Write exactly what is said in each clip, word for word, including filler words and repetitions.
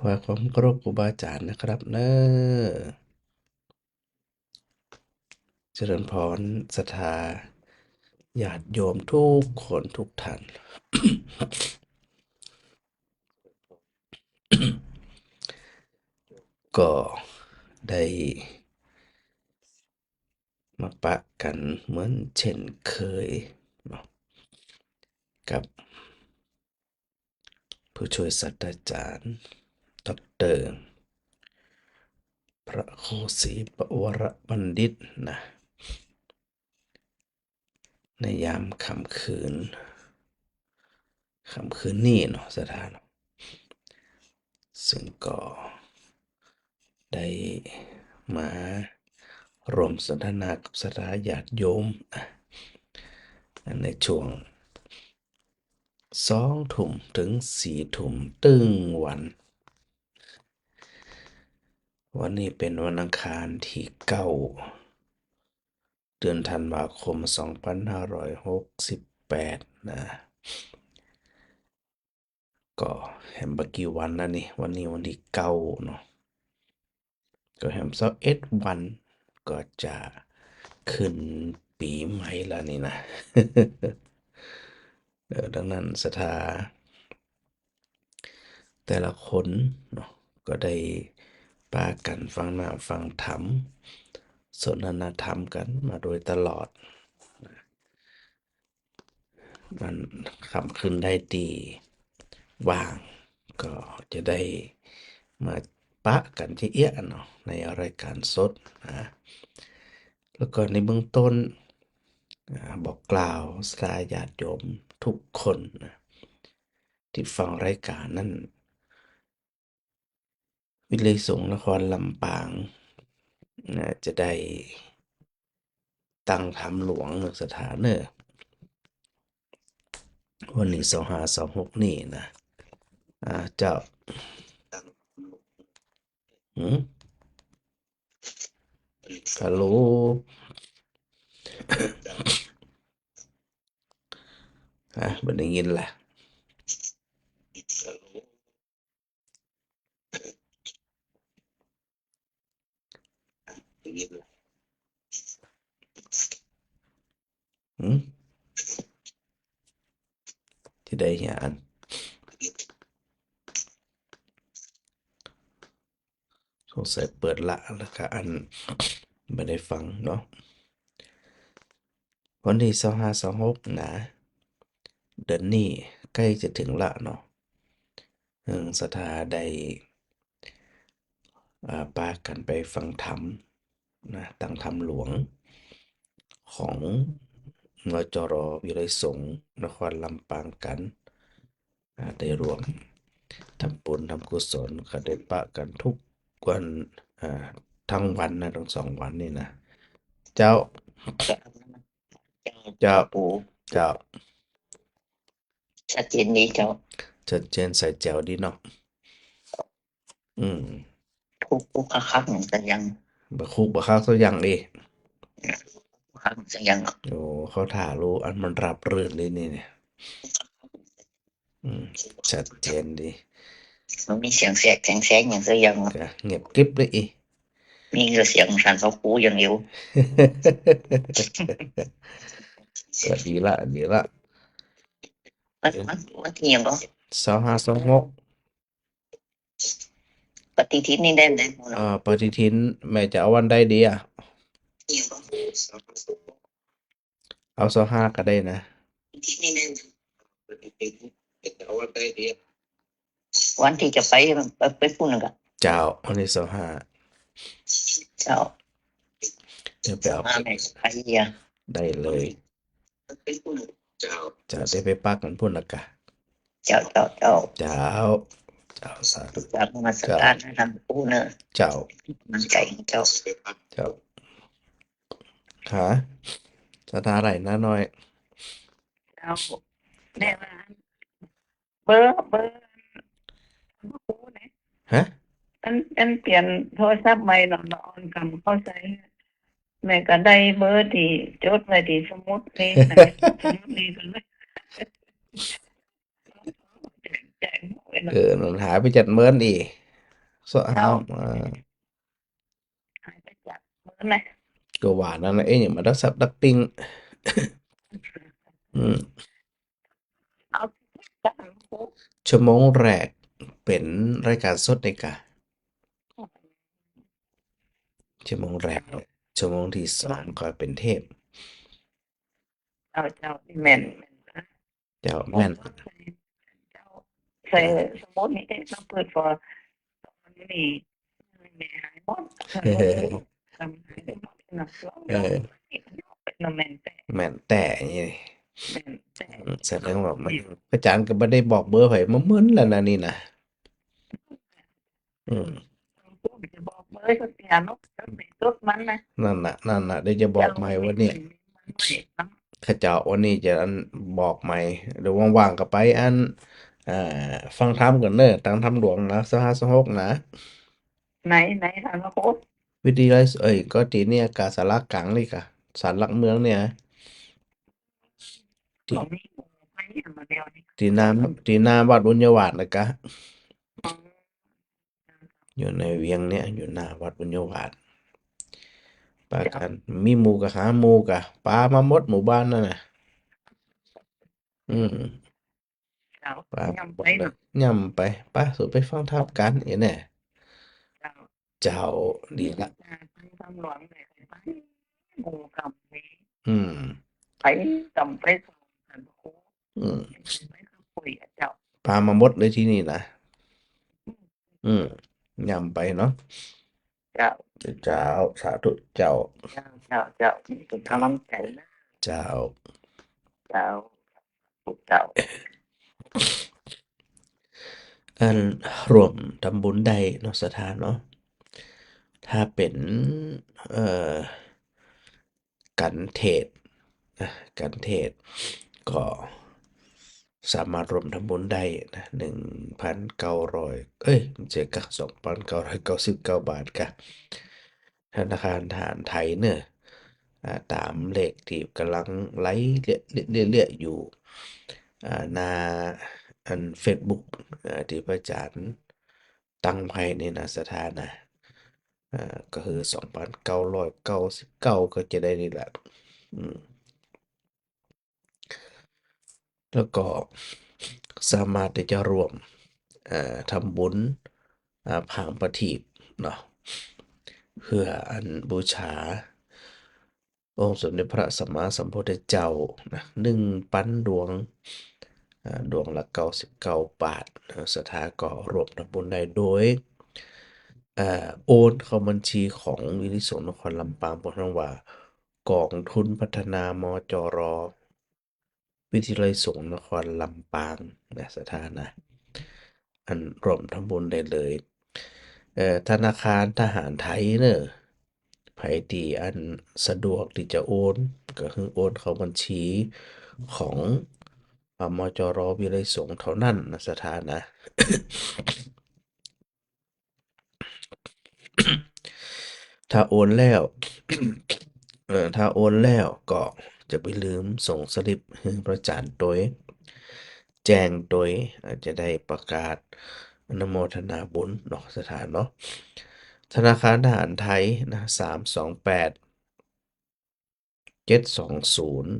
วายความเคารพครูบาอาจารย์นะครับเนอะ เจริญพรศรัทธาญาติโยมทุกคนทุกท่าน ก็ได้มาปะกันเหมือนเช่นเคยเนาะ กับผู้ช่วยศาสตราจารย์ ด็อกเตอร์ พระครูศรีปวรบัณฑิตนะ ในยามค่ำคืน ค่ำคืนนี้เนาะศรัทธาเนาะ ซึ่งก็ได้มาร่วมสนทนากับศรัทธาญาติโยม อ่ะ ในช่วงสองทุ่มถึงสี่ทุ่มตึงวัน วันนี้เป็นวันอังคารที่เก้า เดือนธันวาคมสองพันห้าร้อยหกสิบแปดนะ ก็แหมบ่กี่วันแล้วนี่ วันนี้วันที่เก้าเนาะ ก็แหมสิบเอ็ดวันก็จะขึ้นปีใหม่แล้วนี่นะ เออ ดังนั้นศรัทธา แต่ละคนเนาะ ก็ได้ปากันฟังน้ำฟังธรรม สนทนาธรรมกันมาโดยตลอด มันค่ำคืนใดที่ว่าง ก็จะได้มาปะกันเยอะๆเนาะ ในรายการสดนะ แล้วก็ในเบื้องต้น อ่า บอกกล่าวศรัทธาญาติโยมทุกคนนะ ที่ฟังรายการนั่น วิทยาลัยสงฆ์นครลำปางนะ จะได้ตั้งธรรมหลวงเนอะศรัทธาเนอะ วันนี้สองห้าสองหกนี่นะ อ่า เจ้า หืม ฮัลโหล อ่ะ บ่ได้ยินละ หืม ที่ใดเฮียอัน สงสัยเปิดละ แล้วก็อัน บ่ได้ฟังเนาะ วันที่สองห้าสองหกนะ เดือนนี้ใกล้จะถึงละเนาะ เออ ศรัทธาได้ อ่า ปากันไปฟังธรรมนะ ตั้งธรรมหลวง ของ นจร วิทยาลัยสงฆ์นครลำปางกัน อ่า ได้ร่วมทำบุญทำกุศล ก็ได้ปะกันทุกวัน อ่า ทั้งวันนะ ทั้งสองวันนี่นะ เจ้า เจ้า เจ้า ปู่ เจ้า ชัดเจนดีเจ้า ชัดเจนใสแจ๋วดีเนาะ อืม คุกคุกคักคักหนึ่งสักอย่าง บ่คุกบ่คักสักอย่างดิ คักหนึ่งสักอย่าง โอ้ เขาถ่ารู้อันมันราบรื่นเลยนี่เนี่ย อืม ชัดเจนดี มันมีเสียงแสกแสงแสงอย่างสักอย่างเนาะ ก็เงียบกริบเลยอี มีแต่เสียงสั่นเขาคูอย่างเดียว ก็ดีละ ดีละ วัน วัน วันที่หยังก็ สองห้าสองหก ปฏิทินนี่ได้ไหม เอ่อ ปฏิทิน แม่จะเอาวันใดดีอะ เอาสองห้าก็ได้นะ วันที่จะไป ไป ไปพุ่นน่ะกะ เจ้า วันที่สองห้า เจ้า เดี๋ยวไปเอา มาแม่ไปเยี่ยม ได้เลย เจ้า เดี๋ยวไปปักกันพุ่นละกะ เจ้า เจ้า เจ้า เจ้า เจ้า สาธุ กราบนมัสการนะท่านปู่เนอะ เจ้า มันไก่เจ้า เจ้า หา ศรัทธาไหลนะน้อย เจ้า แม่ว่า เบอร์ เบอร์ ปู่นะ ฮะ อัน อันเปลี่ยนโทรศัพท์ใหม่เนาะ เนาะ อันกำเข้าใจ แม่ก็ได้เบอร์ที่จดไว้ที่สมุดนี่นะ สมุดนี่ก็เลย แจ้งไว้เนาะ เออ มันหายไปจากเมินอีก สะอาด เจ้า อ่า หายไปจากมื้อนะ ก็ว่านั่นนะ เอ๊ะ อย่างมาดักสับดักปิ้ง อืม เอา ชั่วโมงแรกเป็นรายการสดเลยกะ ชั่วโมงแรก ชั่วโมงที่สองก็เป็นเทป เจ้า เจ้า แม่น แม่น เจ้า แม่น เจ้า ใส่สมุดนี่เอ๊ะ มาเปิด พอ นี่ แม่หายหมด เออ ทำหายหมด เออ แม่นแต่ แม่นแต่นี่ แม่นแต่ อืม แสดงว่ามัน พระอาจารย์ก็บ่ได้บอกเบอร์ไผมาเมินแล้วนะนี่นะ อืม จะบอกเบอร์เขาเสียเนาะ จดมันนะ นั่นน่ะ นั่นน่ะ เดี๋ยวจะบอกใหม่วันนี้ เจ้า เขาเจ้าวันนี้จะอันบอกใหม่ เดี๋ยวว่างๆก็ไปอัน อ่า ฟังธรรมกันเด้อ ตามธรรมหลวงนะ ซาวห้า ซาวหกนะ ไหน ไหน ซาวหก วิทยาลัย เอ้ย ก็ที่เนี่ยกะศาลากลางนี่กะ ศาลหลักเมืองเนี่ย ที่ ของนี่ ไปอย่างเดียวนี่ ที่หน้า ที่หน้าวัดบุญญาวาสนะกะ อ๋อ อยู่ในเวียงเนี่ย อยู่หน้าวัดบุญญาวาส ปากัน มีหมู่ก็หาหมู่กะ ปามาหมดหมู่บ้านนั่นน่ะ อืม เจ้า ปา ย่ำไปเนาะ ย่ำไป ปาสู่ไปฟังธรรมกัน เอ้แน่ เจ้า เจ้า ดีละ อ่า ฟังธรรมหลวงเลย ไปหมู่กำนี้ อืม ไปกำไปสองกัน โอ้ อืม ไปคุยกับเจ้า ปามาหมดเลยที่นี่นะ อืม ย่ำไปเนาะ เจ้า เจ้า สาธุเจ้า เจ้า เจ้า เจ้า เป็นกำลังใจนะ เจ้า เจ้า เจ้า อันร่วมทำบุญได้เนาะ ศรัทธาเนาะ ถ้าเป็น เอ่อ กันเทศน์นะ กันเทศน์ก็สามารถร่วมทำบุญได้นะ หนึ่งพันเก้าร้อย เอ้ย เสียกะ สองพันเก้าร้อยเก้าสิบเก้าบาทกะ ธนาคารทหารไทยเนอะ อ่า ตามเลขที่กำลังไลฟ์เรื่อยๆ เรื่อยๆ อยู่ อ่า หน้าอันเฟซบุ๊ก อ่า ที่พระอาจารย์ตั้งไว้นี่นะ ศรัทธานะ อ่า ก็คือ สองพันเก้าร้อยเก้าสิบเก้า ก็จะได้นี่แหละ อืม แล้วก็สามารถที่จะร่วม อ่า ทำบุญ อ่า ผางประทีปเนาะ เพื่ออันบูชา องค์สมเด็จพระสัมมาสัมพุทธเจ้านะ หนึ่งพันดวง อ่า ดวงละเก้าสิบเก้าบาทนะ ศรัทธาก็ร่วมทำบุญได้โดย อ่า โอนเข้าบัญชีของวิทยาลัยสงฆ์นครลำปาง พวกนั้นว่า กองทุนพัฒนามจร วิทยาลัยสงฆ์นครลำปางนะ ศรัทธานะ อันร่วมทำบุญได้เลย เอ่อ ธนาคารทหารไทยเนอะ ไผที่อันสะดวกที่จะโอน ก็คือโอนเข้าบัญชีของ อ่า มจร วิทยาลัยสงฆ์เท่านั้นนะ ศรัทธานะ ถ้าโอนแล้ว เอ่อ ถ้าโอนแล้วก็จะไปลืมส่งสลิปให้พระอาจารย์โดย แจ้งโดย อาจจะได้ประกาศอนุโมทนาบุญเนาะ ศรัทธาเนาะ ธนาคารทหารไทยนะ สามสองแปด เจ็ดสองศูนย์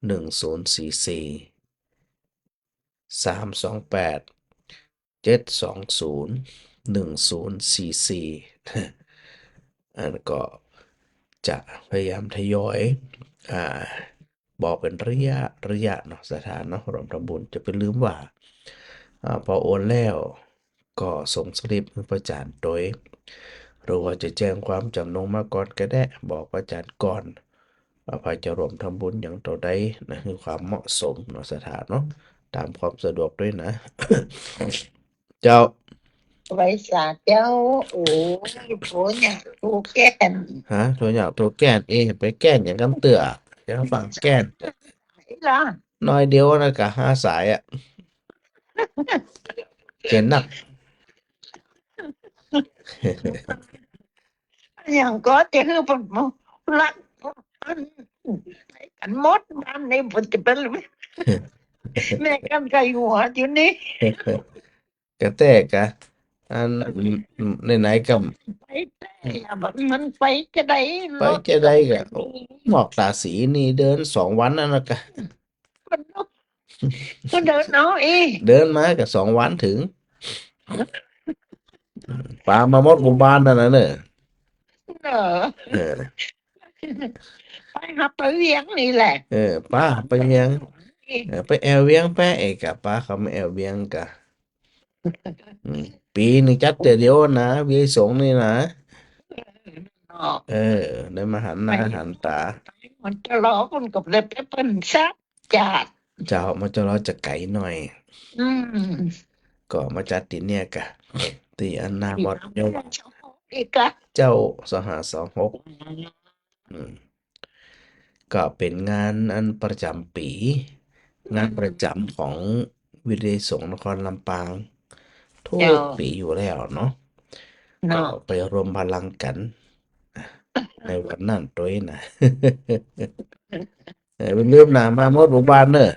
หนึ่งศูนย์สี่สี่ สามสองแปด เจ็ดสองศูนย์ หนึ่งศูนย์สี่สี่ อันก็จะพยายามทยอย อ่า บอกเป็นระยะระยะเนาะ ศรัทธาเนาะ ร่วมทำบุญ จะไปลืมว่า อ่า พอโอนแล้วก็ส่งสลิปให้พระอาจารย์โดย หรือว่าจะแจ้งความจำนงมาก่อนก็ได้ บอกพระอาจารย์ก่อน ว่าใครจะร่วมทำบุญอย่างเท่าใดนะ คือความเหมาะสมเนาะ ศรัทธาเนาะ ตามความสะดวกด้วยนะ เจ้า ไหว้สาเจ้า โอ้ย โห เนี่ย โทรแกล้ง ฮะ โทรอยากโทรแกล้ง เอ๊ะ ไปแกล้งอย่างกันเตื้อ จะฟังแกล้ง ไหนล่ะ น้อยเดียวนะกะห้าสายอะ เจนนัก อย่างก็จะคือแบบรักกันหมดบ้านนี้ ผมจะเป็น แม่กันไก่หัวอยู่นี่ กะแตกะ อัน ไหนๆ ก็ ไปแต่ละบัดมันไปจะได้ ไป เนาะ จะได้ก็ หมอกตาสีนี่เดินสองวันนั่นนะกะ มันเนาะ มันเดินเนาะ เอ๊ะ เดินมาก็สองวันถึง ปลามาหมดหมู่บ้านนั่นน่ะเนอะ เหรอ เออ ไปหาไปเวียงนี่แหละ เออ ป้าไปเวียง เอ๊ะ เออ ไปแอวเวียงแปะเอกะ ป้าเขามาแอวเวียงกะ อืม ปีหนึ่งจัดเทื่อเดียวนะ เวียงสงนี่นะ เนาะ เออ ได้มาหันหน้า ไป หันตา มันจะรอคนกับเลยไปเปิ้นซะ จาด เจ้า มาจะรอจะไกลหน่อย อืม ก็มาจัดที่เนี่ยกะ ที่อันหน้าวัดเยาะ อีกกะ เจ้า สองห้าสองหก อืม ก็เป็นงานอันประจำปี งานประจำของวิทยาลัยสงฆ์นครลำปาง ทุก เจ้า ปีอยู่แล้วเนาะ เนาะ ก็ไปรวมพลังกัน ในวันนั้นด้วยนะ เออ บ่ลืมนะ มาหมดหมู่บ้านเนอะ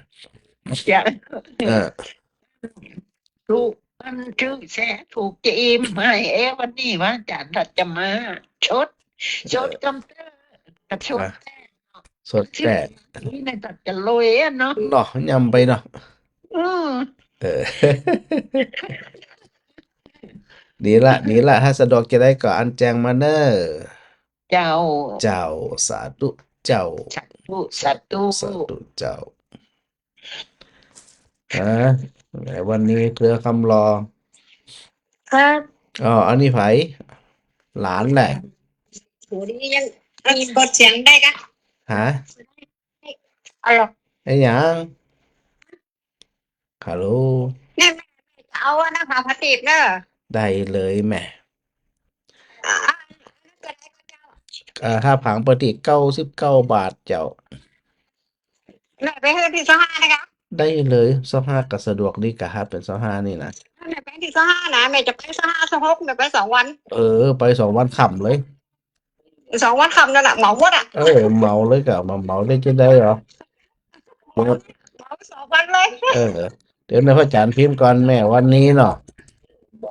เจ้า เออ ถูก มันชื่อแซ่ถูกจะอิ่มให้ เอ๊ะ วันนี้ว่าอาจารย์จะมาชด ชด เออ กำเตอร์ กระชด อ่ะ แต้มเนาะ ชดแต้ม ชื่อนี้น่าจะรวยอะเนาะ เนาะ ย่ำไปเนาะ อืม เออ ดีละ ดีละ ถ้าสะดวกจะได้ก็อันแจ้งมาเนอะ เจ้า เจ้า สาธุ เจ้า สาธุ สาธุ สาธุ เจ้า ฮะ วันนี้เครือคำหล่อ ครับ อ๋อ อันนี้ไผ หลานแหละ โห นี่ยังมีเปิดเสียงได้กะ ฮะ อะไร ไอ้หยัง ฮัลโหล เนี่ย แม่จะเอาอันนั้นหาพระติบเนอะ ได้เลยแม่ อ่า อ่า ถ้าผังปกติเก้าสิบเก้าบาทเจ้า แม่ไปเฮือนที่ซาวห้านะคะ ได้เลย ซาวห้าก็สะดวกดีกะครับ เป็นซาวห้านี่นะ แม่ไปที่ซาวห้านะ แม่จะไปซาวห้า ซาวหก แม่ไปสองวัน เออ ไปสองวันค่ำเลย สองวันค่ำนั่นแหละ เหมาหมดอะ เออ เหมาเลยกะ มาเหมาเลยจะได้เหรอ หมด เหมาสองวันเลย เออ เดี๋ยวนะ พระอาจารย์พิมพ์ก่อน แม่วันนี้เนาะ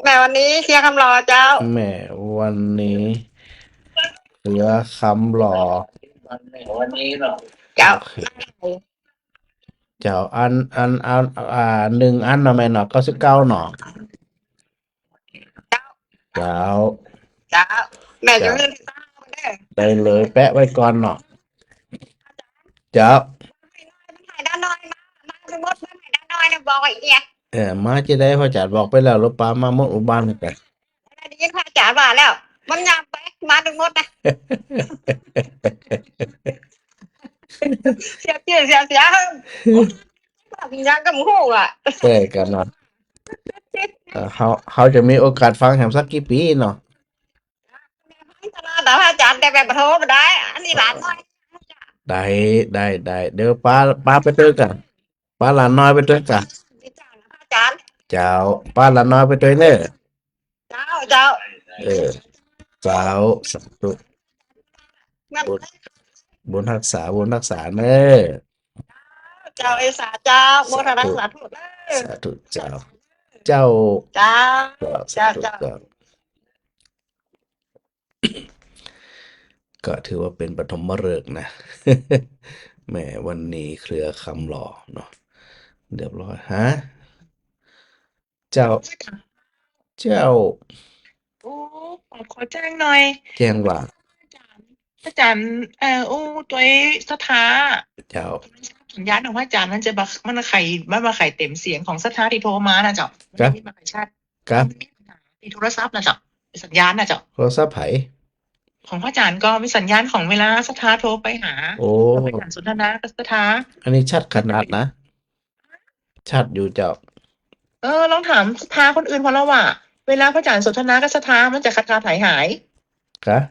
แม่วันนี้เครือคำหล่อเจ้า แม่วันนี้เครือคำหล่อ วันนี้เนาะ เจ้า โอเค เจ้า อัน อัน อัน อ่า หนึ่งอันเนาะแม่เนาะ เก้าสิบเก้าเนาะ เจ้า เจ้า เจ้า แม่จะ เจ้า เลื่อนที่เก้าเด้อ ได้เลย แปะไว้ก่อนเนาะ เจ้า มันให้ด้านน้อยมา มาทั้งหมด มันให้ด้านน้อยเนี่ย บอกไอ้เอีย เออ มาจะได้ พระอาจารย์บอกไปแล้ว หรือเปล่า มาหมดหมู่บ้านเลย ได้ยินพระอาจารย์ว่าแล้ว มันยามไป มาทั้งหมดนะ เสียชื่อเสียเสียง ยังก็บ่ฮู้อะ ใช่กันเนาะ เอ่อ เขา เขาจะมีโอกาสฟังแหมสักกี่ปีเนาะ ตลอดนะพระอาจารย์ แต่แบบโทรมาได้ อันนี้หลานน้อย ได้ ได้ ได้ เดี๋ยวป้า ป้าไปด้วยกัน ป้าหลานน้อยไปด้วยกัน พระอาจารย์ เจ้า ป้าหลานน้อยไปด้วยเนอะ เจ้า เจ้า เออ เจ้า สาธุ นั่น บุญ บุญรักษา บุญรักษาเนอะ เจ้า เอสา เจ้า โมทนา สาธุ สาธุเด้อ สาธุ เจ้า เจ้า เจ้า เจ้า สาธุ เจ้า เจ้า ก็ถือว่าเป็นปฐมฤกษ์นะ แหม วันนี้เครือคำหล่อเนาะ เรียบร้อย ฮะ เจ้า เจ้า โอ้ ขอ ขอแจ้งหน่อย แจ้งว่า อาจารย์ อาจารย์ เอ่อ โอ้ ตัวศรัทธา เจ้า สัญญาณของพระอาจารย์มันจะบ่ มันไข มันบ่ไขเต็มเสียงของศรัทธาที่โทรมานะเจ้า ครับ มันมีปัญหาชาติ ครับ มันมีปัญหาที่โทรศัพท์นะเจ้า สัญญาณนะเจ้า โทรศัพท์ไผ ของพระอาจารย์ก็มีสัญญาณของเวลาศรัทธาโทรไปหา โอ้ พระอาจารย์สนทนากับศรัทธา อันนี้ชัดขนาดนะ ชัดอยู่เจ้า เออ ลองถามศรัทธาคนอื่นพอแล้วว่า เวลาพระอาจารย์สนทนากับศรัทธามันจะขาดขาดหายหาย ครับ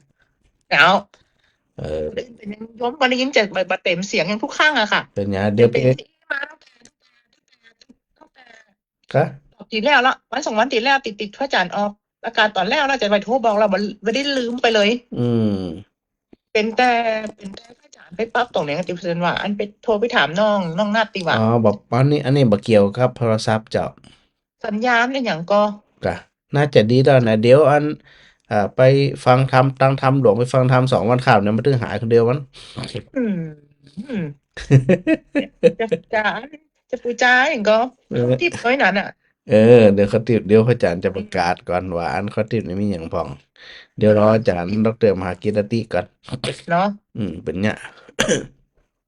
แล้ว เออ เป็นยังโยมบ่ได้ยินจะบ่เต็มเสียงอย่างทุกครั้งอะค่ะ เป็นไง เดี๋ยวไป เป็นที่มาตั้งแต่ ตั้งแต่ ตั้งแต่ ครับ ตอบที่แล้วละ วันสองวันที่แล้วติดๆ พระอาจารย์ออกอากาศตอนแล้ว น่าจะไปโทรบอกเรา บ่ บ่ได้ลืมไปเลย อืม เป็นแต่ เป็นแต่พระอาจารย์ไปปรับตรงไหนติเพิ่นว่า อันไปโทรไปถามน้อง น้องนัดติว่า อ๋อ บอก อันนี้ อันนี้บ่เกี่ยวกับโทรศัพท์เจ้า สัญญาณอีหยังก็ กะ น่าจะดีแล้วนะ เดี๋ยวอัน อ่า ไปฟังธรรม ตั้งธรรมหลวง ไปฟังธรรมสองวันข้ามเนี่ย มันถึงหายคนเดียวมัน อืม อืม จะ จะ จะปูจาอย่างก็ เออ ทิปน้อยนั้นน่ะ เออ เดี๋ยวเขาติด เดี๋ยวพระอาจารย์จะประกาศก่อนว่าอันเขาติดนี่มีอย่างพ่อง เดี๋ยวรออาจารย์ดอกเตอร์มหากิรติก่อน เนาะ อืม เป็นเนี่ย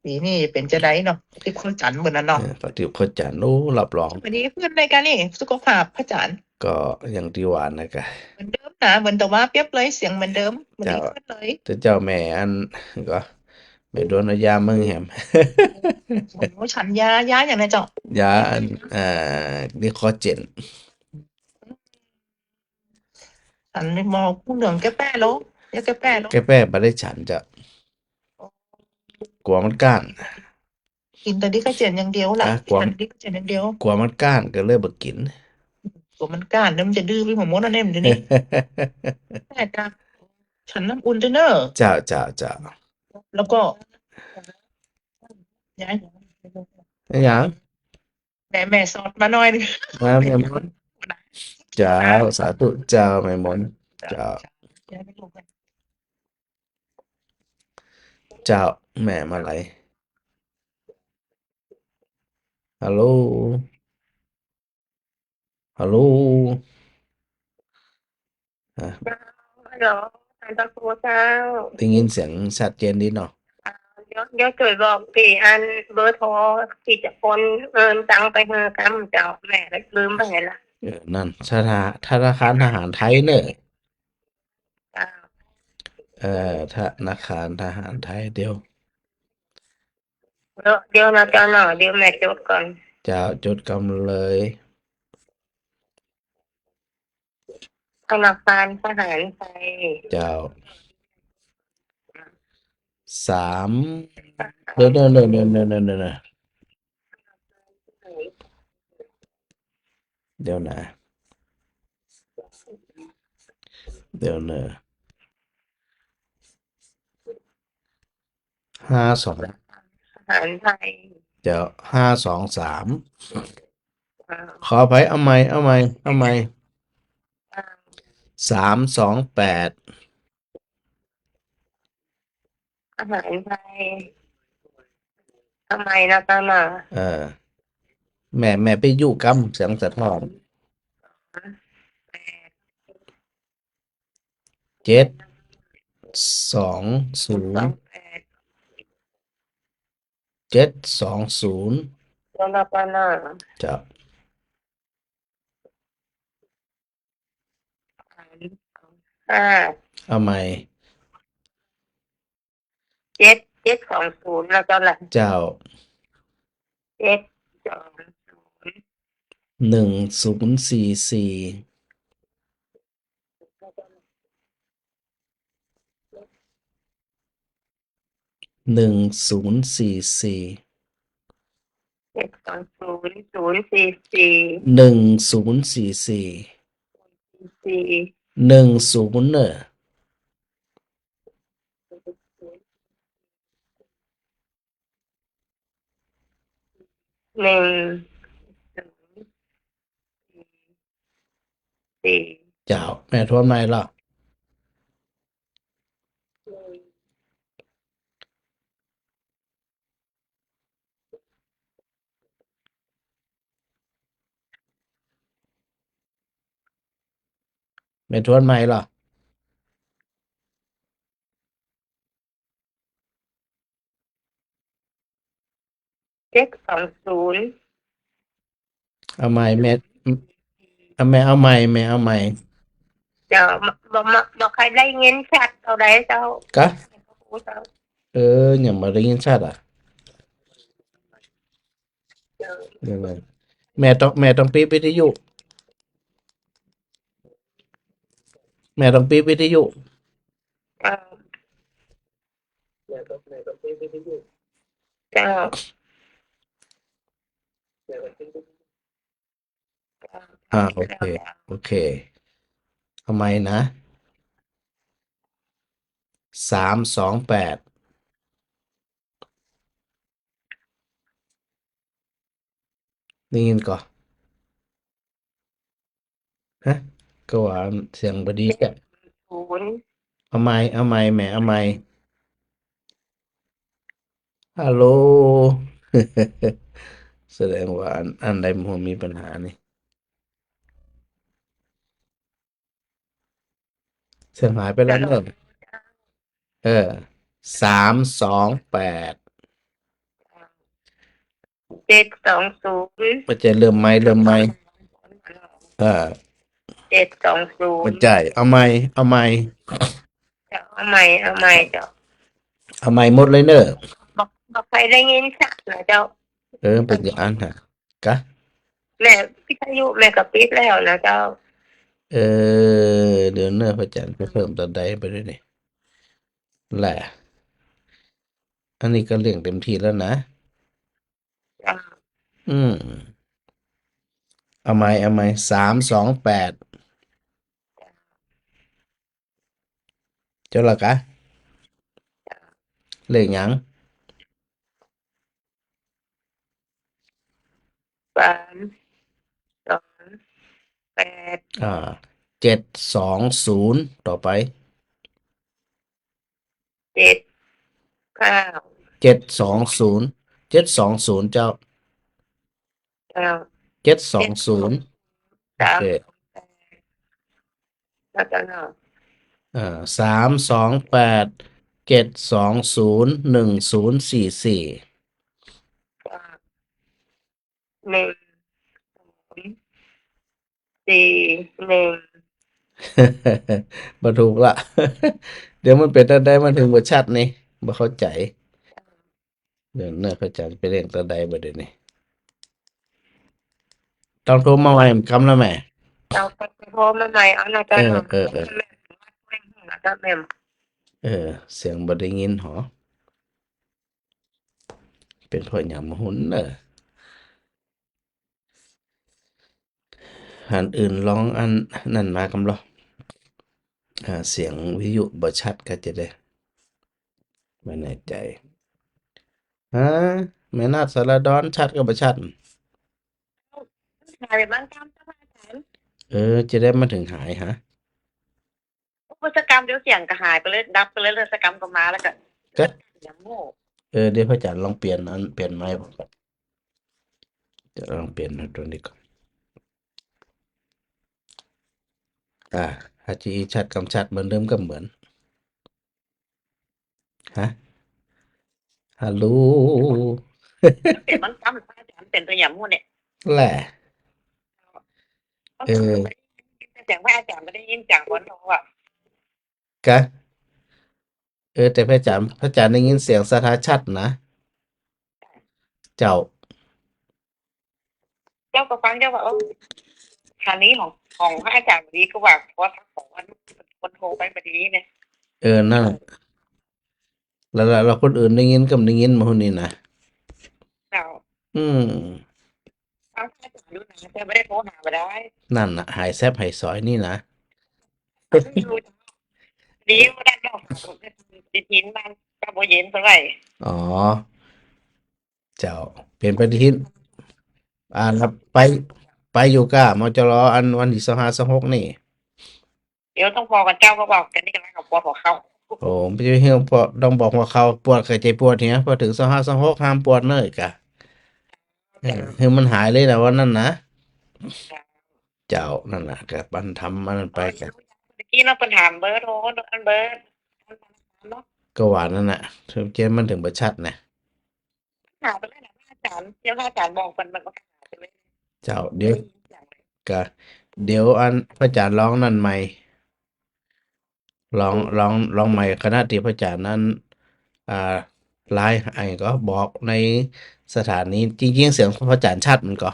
ปีนี้เป็นจะไดเนาะ ติดข้าวจันทร์เหมือนนั้นเนาะ เออ ปฏิบัติข้าวจันทร์ โอ้ รับรอง วันนี้เพื่อนรายการนี่ สุขภาพพระอาจารย์ ก็อย่างที่ว่านะกะ เหมือนเดิมนะ เหมือนแต่ว่าเปรียบเลย เสียงเหมือนเดิม เหมือน เจ้า ที่เพื่อนเลย แต่เจ้าแม่อัน ก็ แม่ดวนเอายาเมืองแหม โอ้โห ฉันยา ยาอย่างไรเจ้า ยาอัน เอ่อ นี่คอเจน ฉันเลยมองผู้เหลืองแก้แป้แล้ว ยาแก้แป้แล้ว แก้แป้บ่ได้ฉันเจ้า กลัวมันก้าน กินแต่ดิคาเจนอย่างเดียวล่ะ อ่ะ กลัว ฉันดิคาเจนอย่างเดียว กลัวมันก้านก็เลยบ่กิน กลัวมันก้านแล้วมันจะดื้อไปหมดมดอันนี้มันจะนี่ แต่จะฉันน้ำอุ่นด้วยเนอะ เจ้า เจ้า เจ้า แล้วก็ ย้าย ย้าย แม่ แม่สอดมาหน่อยหนึ่ง มาแม่มนต์ เจ้า สาธุ เจ้า แม่มนต์ เจ้า เจ้า เจ้า แม่มาไลฟ์ ฮัลโหล ฮัลโหล อ่ะ ฮัลโหล ท่านพระครูเจ้า ได้ยินเสียงชัดเจนดีเนาะ อ่า เดี๋ยว เดี๋ยวช่วยบอกที่อันเบอร์โทรที่จะโอนเงินตังไปให้กำเจ้า แม่ก็ลืมไปละ เออ นั่น ธนา- ธนาคารทหารไทยเนอะ เจ้า เอ่อ ธนาคารทหารไทย เดี๋ยว เดี๋ยว เดี๋ยวนะเจ้าเนาะ เดี๋ยวแม่จดก่อน เจ้า จดกำเลย ธนาคารทหารไทย เจ้า สาม เดี๋ยว เดี๋ยว เดี๋ยว เดี๋ยว เดี๋ยว เดี๋ยว เดี๋ยว เดี๋ยวนะ เดี๋ยวนะ ห้าสอง ทหารไทย เดี๋ยว ห้าสองสาม อ่า ขออภัย เอาใหม่ เอาใหม่ เอาใหม่ อ่า สามสองแปด อาหารไทย ทำไมนะเจ้าเนาะ เออ แม่ แม่ไปอยู่กำเสียงสะท้อน แปด เจ็ดสองศูนย์ สองแปด เจ็ดสองศูนย์ เจ้าเนาะ เจ้าเนาะ จ้ะ ห้า เอาใหม่ เจ็ด เจ็ดสองศูนย์ แล้วก็ละ เจ้า เจ็ดสองศูนย์ หนึ่งศูนย์สี่สี่ หนึ่งศูนย์สี่สี่ เจ็ดสองศูนย์ ศูนย์สี่สี่ หนึ่งศูนย์สี่สี่ สี่ หนึ่งศูนย์ เนอะ หนึ่งศูนย์สี่สี่ เจ้า แม่ทวนใหม่ละ แม่ทวนใหม่ละ เจ็ดสองศูนย์ เอาใหม่แม่ เอาแม่ เอาใหม่ แม่ เอาใหม่ เจ้า บ่ บ่ บ่ บ่ค่อยได้ยินชัดเท่าใดเจ้า กะ เจ้า เออ ยังบ่ได้ยินชัดอ่ะ เดี๋ยวนะ แม่ต้อง แม่ต้องปิดวิทยุ แม่ต้องปิดวิทยุ อ่า เจ้า อ่า โอเค โอเค เอาใหม่นะ สามสองแปด ได้ยินก่อน ฮะ ก็ว่าเสียงบ่ดี เจ็ด จ้ะ ศูนย์ เอาใหม่ เอาใหม่แหม เอาใหม่ ฮัลโหล แสดงว่าอัน อันใดมันมีปัญหานี่ เสียงหายไปแล้วเนอะ เออ สามสองแปด เจ็ดสองศูนย์ บ่ใจ้ เริ่มใหม่ เริ่มใหม่ เออ เจ็ดสองศูนย์ บ่ใจ้ เอาใหม่ เอาใหม่ เจ้า เอาใหม่ เอาใหม่เจ้า เอาใหม่หมดเลยเนอะ บอกบอกใครได้ยินชัดนะเจ้า เออ เป็นอย่างนั้นฮะ กะ แม่วิทยุแม่ก็ปิดแล้วนะเจ้า เออ เดี๋ยวเนอะ พระอาจารย์ไปเพิ่มตอนใดไปด้วยนี่ แหละ อันนี้ก็เร่งเต็มที่แล้วนะ เจ้า อืม เอาใหม่ เอาใหม่ สามสองแปด เจ้าละกะ เลขหยัง สามสองแปด อ่า เจ็ดสองศูนย์ ต่อไป เจ็ดเก้า เจ็ดสองศูนย์ เจ็ดสองศูนย์ เจ้า เก้า เจ็ดสองศูนย์ สาม โอเค แล้วก็เนาะ อ่า สามสองแปด เจ็ดสองศูนย์ หนึ่งศูนย์สี่สี่ หนึ่งศูนย์สี่หนึ่ง บ่ถูกละ เดี๋ยวมันเป็นจั่งใดมันถึงบ่ชัดนี่ บ่เข้าใจ เดี๋ยวเนอะ พระอาจารย์ไปเร่งตอนใดบ่เดี๋ยวนี้ ต้องโทรมาใหม่กำแล้วแหม เอาไปโทรมาใหม่เอานะเจ้า เออ เนาะ เออ เออ แล้วก็แม่ เออ เสียงบ่ได้ยินหอ เป็นเพราะหยังบ่ฮู้เนอะ อันอื่นลองอันนั่นมากำลอ อ่า เสียงวิทยุบ่ชัดก็จะได้ บ่แน่ใจ ฮะ แม่นาฏสารดอนชัดก็บ่ชัด หายไปบ้างครับอาจารย์ เออ จะได้มาถึงหายฮะ อุปสกรรมเดี๋ยวเสียงก็หายไปเลย ดับไปเลย อุปสกรรมก็มาแล้วก็ ก็ อย่างโง่ เออ เดี๋ยวพระอาจารย์ลองเปลี่ยนอัน เปลี่ยนไมค์ผมก่อน จะลองเปลี่ยนตัวนี้ก่อน อ่า ถ้าจะชัดกำชัดเหมือนเดิมก็เหมือน ฮะ ฮัลโหล เปลี่ยนมันซ้ำอาจารย์เป็นตัวอย่างหมู่เนี่ย แหละ เออ เสียงพระอาจารย์ไม่ได้ยินจากบนโทรอ่ะ กะ เออ แต่พระอาจารย์ พระอาจารย์ได้ยินเสียงสถาชัดนะ เจ้า เจ้าก็ฟังเจ้าว่าเออคราวนี้ของของพระอาจารย์ดีก็ว่าเพราะว่าของวันคนโทรไปพอดีเนี่ย เออ นั่นแหละ แล้ว แล้ว แล้วคนอื่นได้ยินก็ได้ยินมาคนนี้นะ เจ้า อืม ฟังพระอาจารย์ดูนะแต่ไม่ได้โทรหามาได้ นั่นน่ะ หายแซบหายสอยนี่นะ ดีว่าได้ดอกดีทิ้นบ้านก็บ่เย็นเท่าไหร่ อ๋อ เจ้า เป็นปฏิทิน อ่า แล้วไป ไปอยู่กะ มจร อันวันที่ซาวห้า ซาวหก นี่ เดี๋ยวต้องพอกันเจ้าก็บอกกันนี่กันแล้วกับปวดหัวเข่า โอ้ ไม่ใช่เรื่องพอ ต้องบอกว่าเขาปวดไข้ใจปวดเนี่ย พอถึงซาวห้า ซาวหก ห้ามปวดเนอะกะ เออ ให้มันหายเลยนะวันนั้นนะ เจ้า นั่นน่ะ ก็ปันทำมันไปกะ เมื่อกี้เราปัญหาเบอร์โทรอันเบอร์ ก็ว่านั่นน่ะ ถึงเจมันถึงบ่ชัดนะ หาไปเลยนะอาจารย์ เดี๋ยวอาจารย์บอกมันมันก็หาไปเลย เจ้า เดี๋ยว กะ เดี๋ยวอันพระอาจารย์ลองนั่นใหม่ ลอง ลอง ลองใหม่ ขณะที่พระอาจารย์นั้น อ่า ไลฟ์ให้ก็บอกในสถานี จริงๆ เสียงพระอาจารย์ชัดมันก็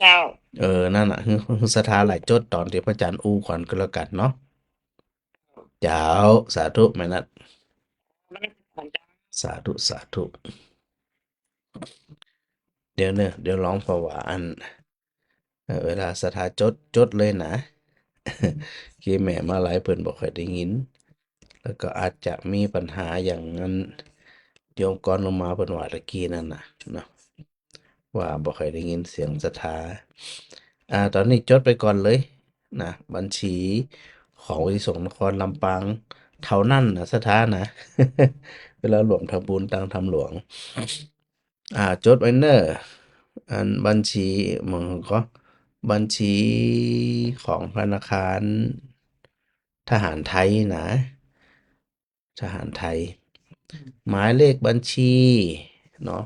เจ้า เออ นั่นน่ะ คือ คือศรัทธาหลายจดตอนที่พระอาจารย์อู้ก่อนก็แล้วกันเนาะ เจ้า สาธุแม่นัด มันของเจ้า สาธุ สาธุ เดี๋ยวเนอะ เดี๋ยวลองเพราะว่าอัน เอ่อ เวลาศรัทธาจด จดเลยนะ คือแม่มาหลายเพิ่นบ่ค่อยได้ยิน แล้วก็อาจจะมีปัญหาอย่างนั้น โยมกรลงมาเพิ่นว่าตะกี้นั่นน่ะเนาะ ว่าบ่ค่อยได้ยินเสียงศรัทธา อ่า ตอนนี้จดไปก่อนเลย นะ บัญชีของวิทยุสงฆ์นครลำปางเท่านั้นนะ ศรัทธานะ เวลาร่วมทำบุญตังทำหลวง อ่า จดไว้เนอะ อันบัญชี มันก็บัญชีของธนาคารทหารไทยนะ ทหารไทย หมายเลขบัญชีเนาะ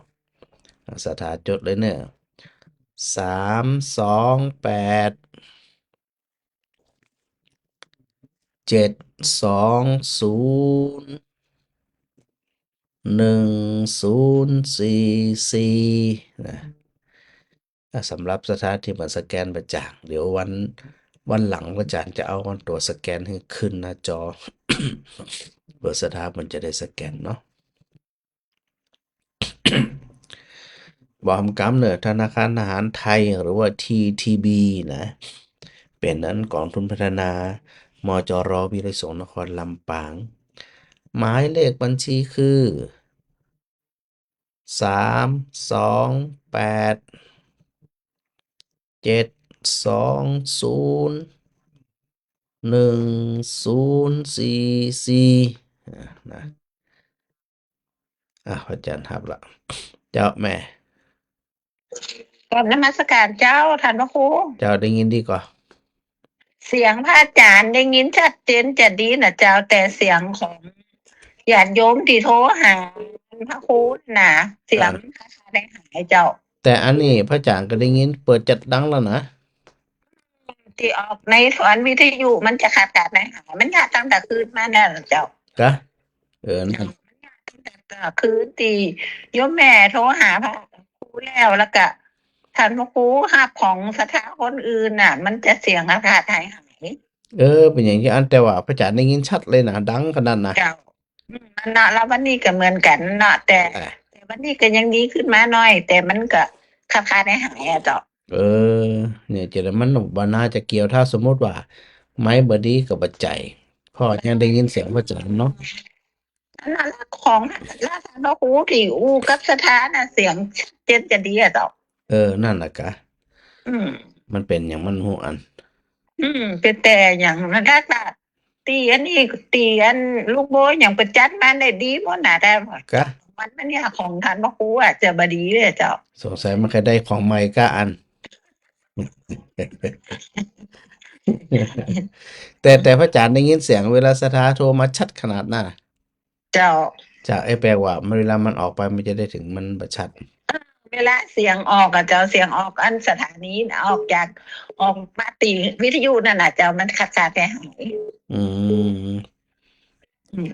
อ่า ศรัทธาจดเลยเนอะ สามสองแปด เจ็ดสองศูนย์ หนึ่งศูนย์สี่สี่ นะ อ่ะ สำหรับศรัทธาที่มันสแกนบ่จ่าง เดี๋ยววัน วันหลังพระอาจารย์จะเอาตัวสแกนให้ขึ้นหน้าจอ เผื่อศรัทธามันจะได้สแกนเนาะ บอกคำเนอะ ธนาคารทหารไทย หรือว่า ทีทีบี นะ เป็นนั้นกองทุนพัฒนา มจร วิทยุสงฆ์นครลำปาง หมายเลขบัญชีคือ สามสองแปด เจ็ดสองศูนย์ หนึ่งศูนย์สี่สี่ อ่ะ นะ อ่ะ พระอาจารย์รับละ เจ้าแม่ กราบนมัสการเจ้า ท่านพระครู เจ้าได้ยินดีก่อ เสียงพระอาจารย์ได้ยินชัดเจนจะดีนะเจ้า แต่เสียงของญาติโยมที่โทรหาพระครูนะ เสียง อ่า คล้ายๆได้หายเจ้า แต่อันนี้พระอาจารย์ก็ได้ยินเปิดจัดดังแล้วนะ ที่ออกในสวนวิทยุมันจะขาดขาดหายหาย มันจะตั้งแต่คืนมาแล้วนะเจ้า กะ เออ นั่น ตั้งแต่คืนที่โยมแม่โทรหาพระครูแล้ว แล้วก็ท่านพระครูรับของศรัทธาคนอื่นน่ะ มันจะเสียงขาดขาดหายหาย เออ เป็นอย่างที่อัน แต่ว่าพระอาจารย์ได้ยินชัดเลยนะ ดังขนาดนะ เจ้า อืม อันเนาะ แล้ววันนี้ก็เหมือนกันเนาะ แต่ อ่ะ แต่วันนี้ก็ยังดีขึ้นมาหน่อย แต่มันก็ขาดขาดหายหายอะเจ้า เออ เนี่ย จะได้มันบ่น่าจะเกี่ยว ถ้าสมมุติว่า ไมค์บ่ดีก็บ่ใจ เพราะยังได้ยินเสียงพระอาจารย์เนาะ อันนั้นละของละท่านพระครูที่อู้กับศรัทธาน่ะ เสียงชัดเจนจะดีอะเจ้า เออ นั่นน่ะกะ อืม มันเป็นอย่างมันฮู้อัน อืม เป็นแต่อย่างนั้นละค่ะ ตีอันนี้ ตีอันลูกโบยอย่างประจันมันได้ดีหมดน่ะ แต่ว่า กะ มัน มันเนี่ยของท่านพระครูอะจะบ่ดีเลยเจ้า สงสัยมันเคยได้ของใหม่กะอัน แต่ แต่พระอาจารย์ได้ยินเสียงเวลาศรัทธาโทรมาชัดขนาดน่ะ เจ้า เจ้า ไอ้แปลว่ามัน เวลามันออกไปมันจะได้ถึงมันบ่ชัด เวลาเสียงออกอะเจ้า เสียงออกอันสถานีน่ะ ออกจาก ออกมาตีวิทยุนั่นน่ะเจ้า มันขาดขาดหายหาย อืม อืม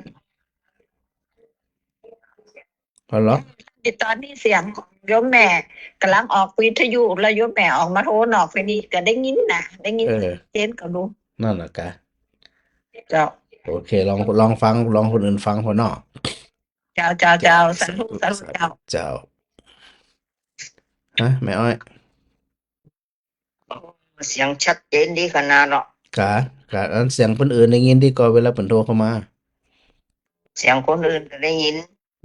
ฮัลโหล ตอนนี้เสียงของโยมแม่กำลังออกวิทยุ แล้วโยมแม่ออกมาโทรนอกไปนี่ก็ได้ยินน่ะ ได้ยิน เออ ชัดเจนก็รู้ นั่นน่ะกะ เจ้า โอเค ลอง ลองฟัง ลองคนอื่นฟังพอเนาะ เจ้า เจ้า เจ้า เจ้า สาธุ สาธุ สาธุ เจ้า เจ้า ฮะ แม่อ้อย โอ้ เสียงชัดเจนดีขนาดเนาะ กะ กะ อันเสียงคนอื่นได้ยินดีกว่าเวลาเพิ่นโทรเข้ามา เสียงคนอื่นก็ได้ยิน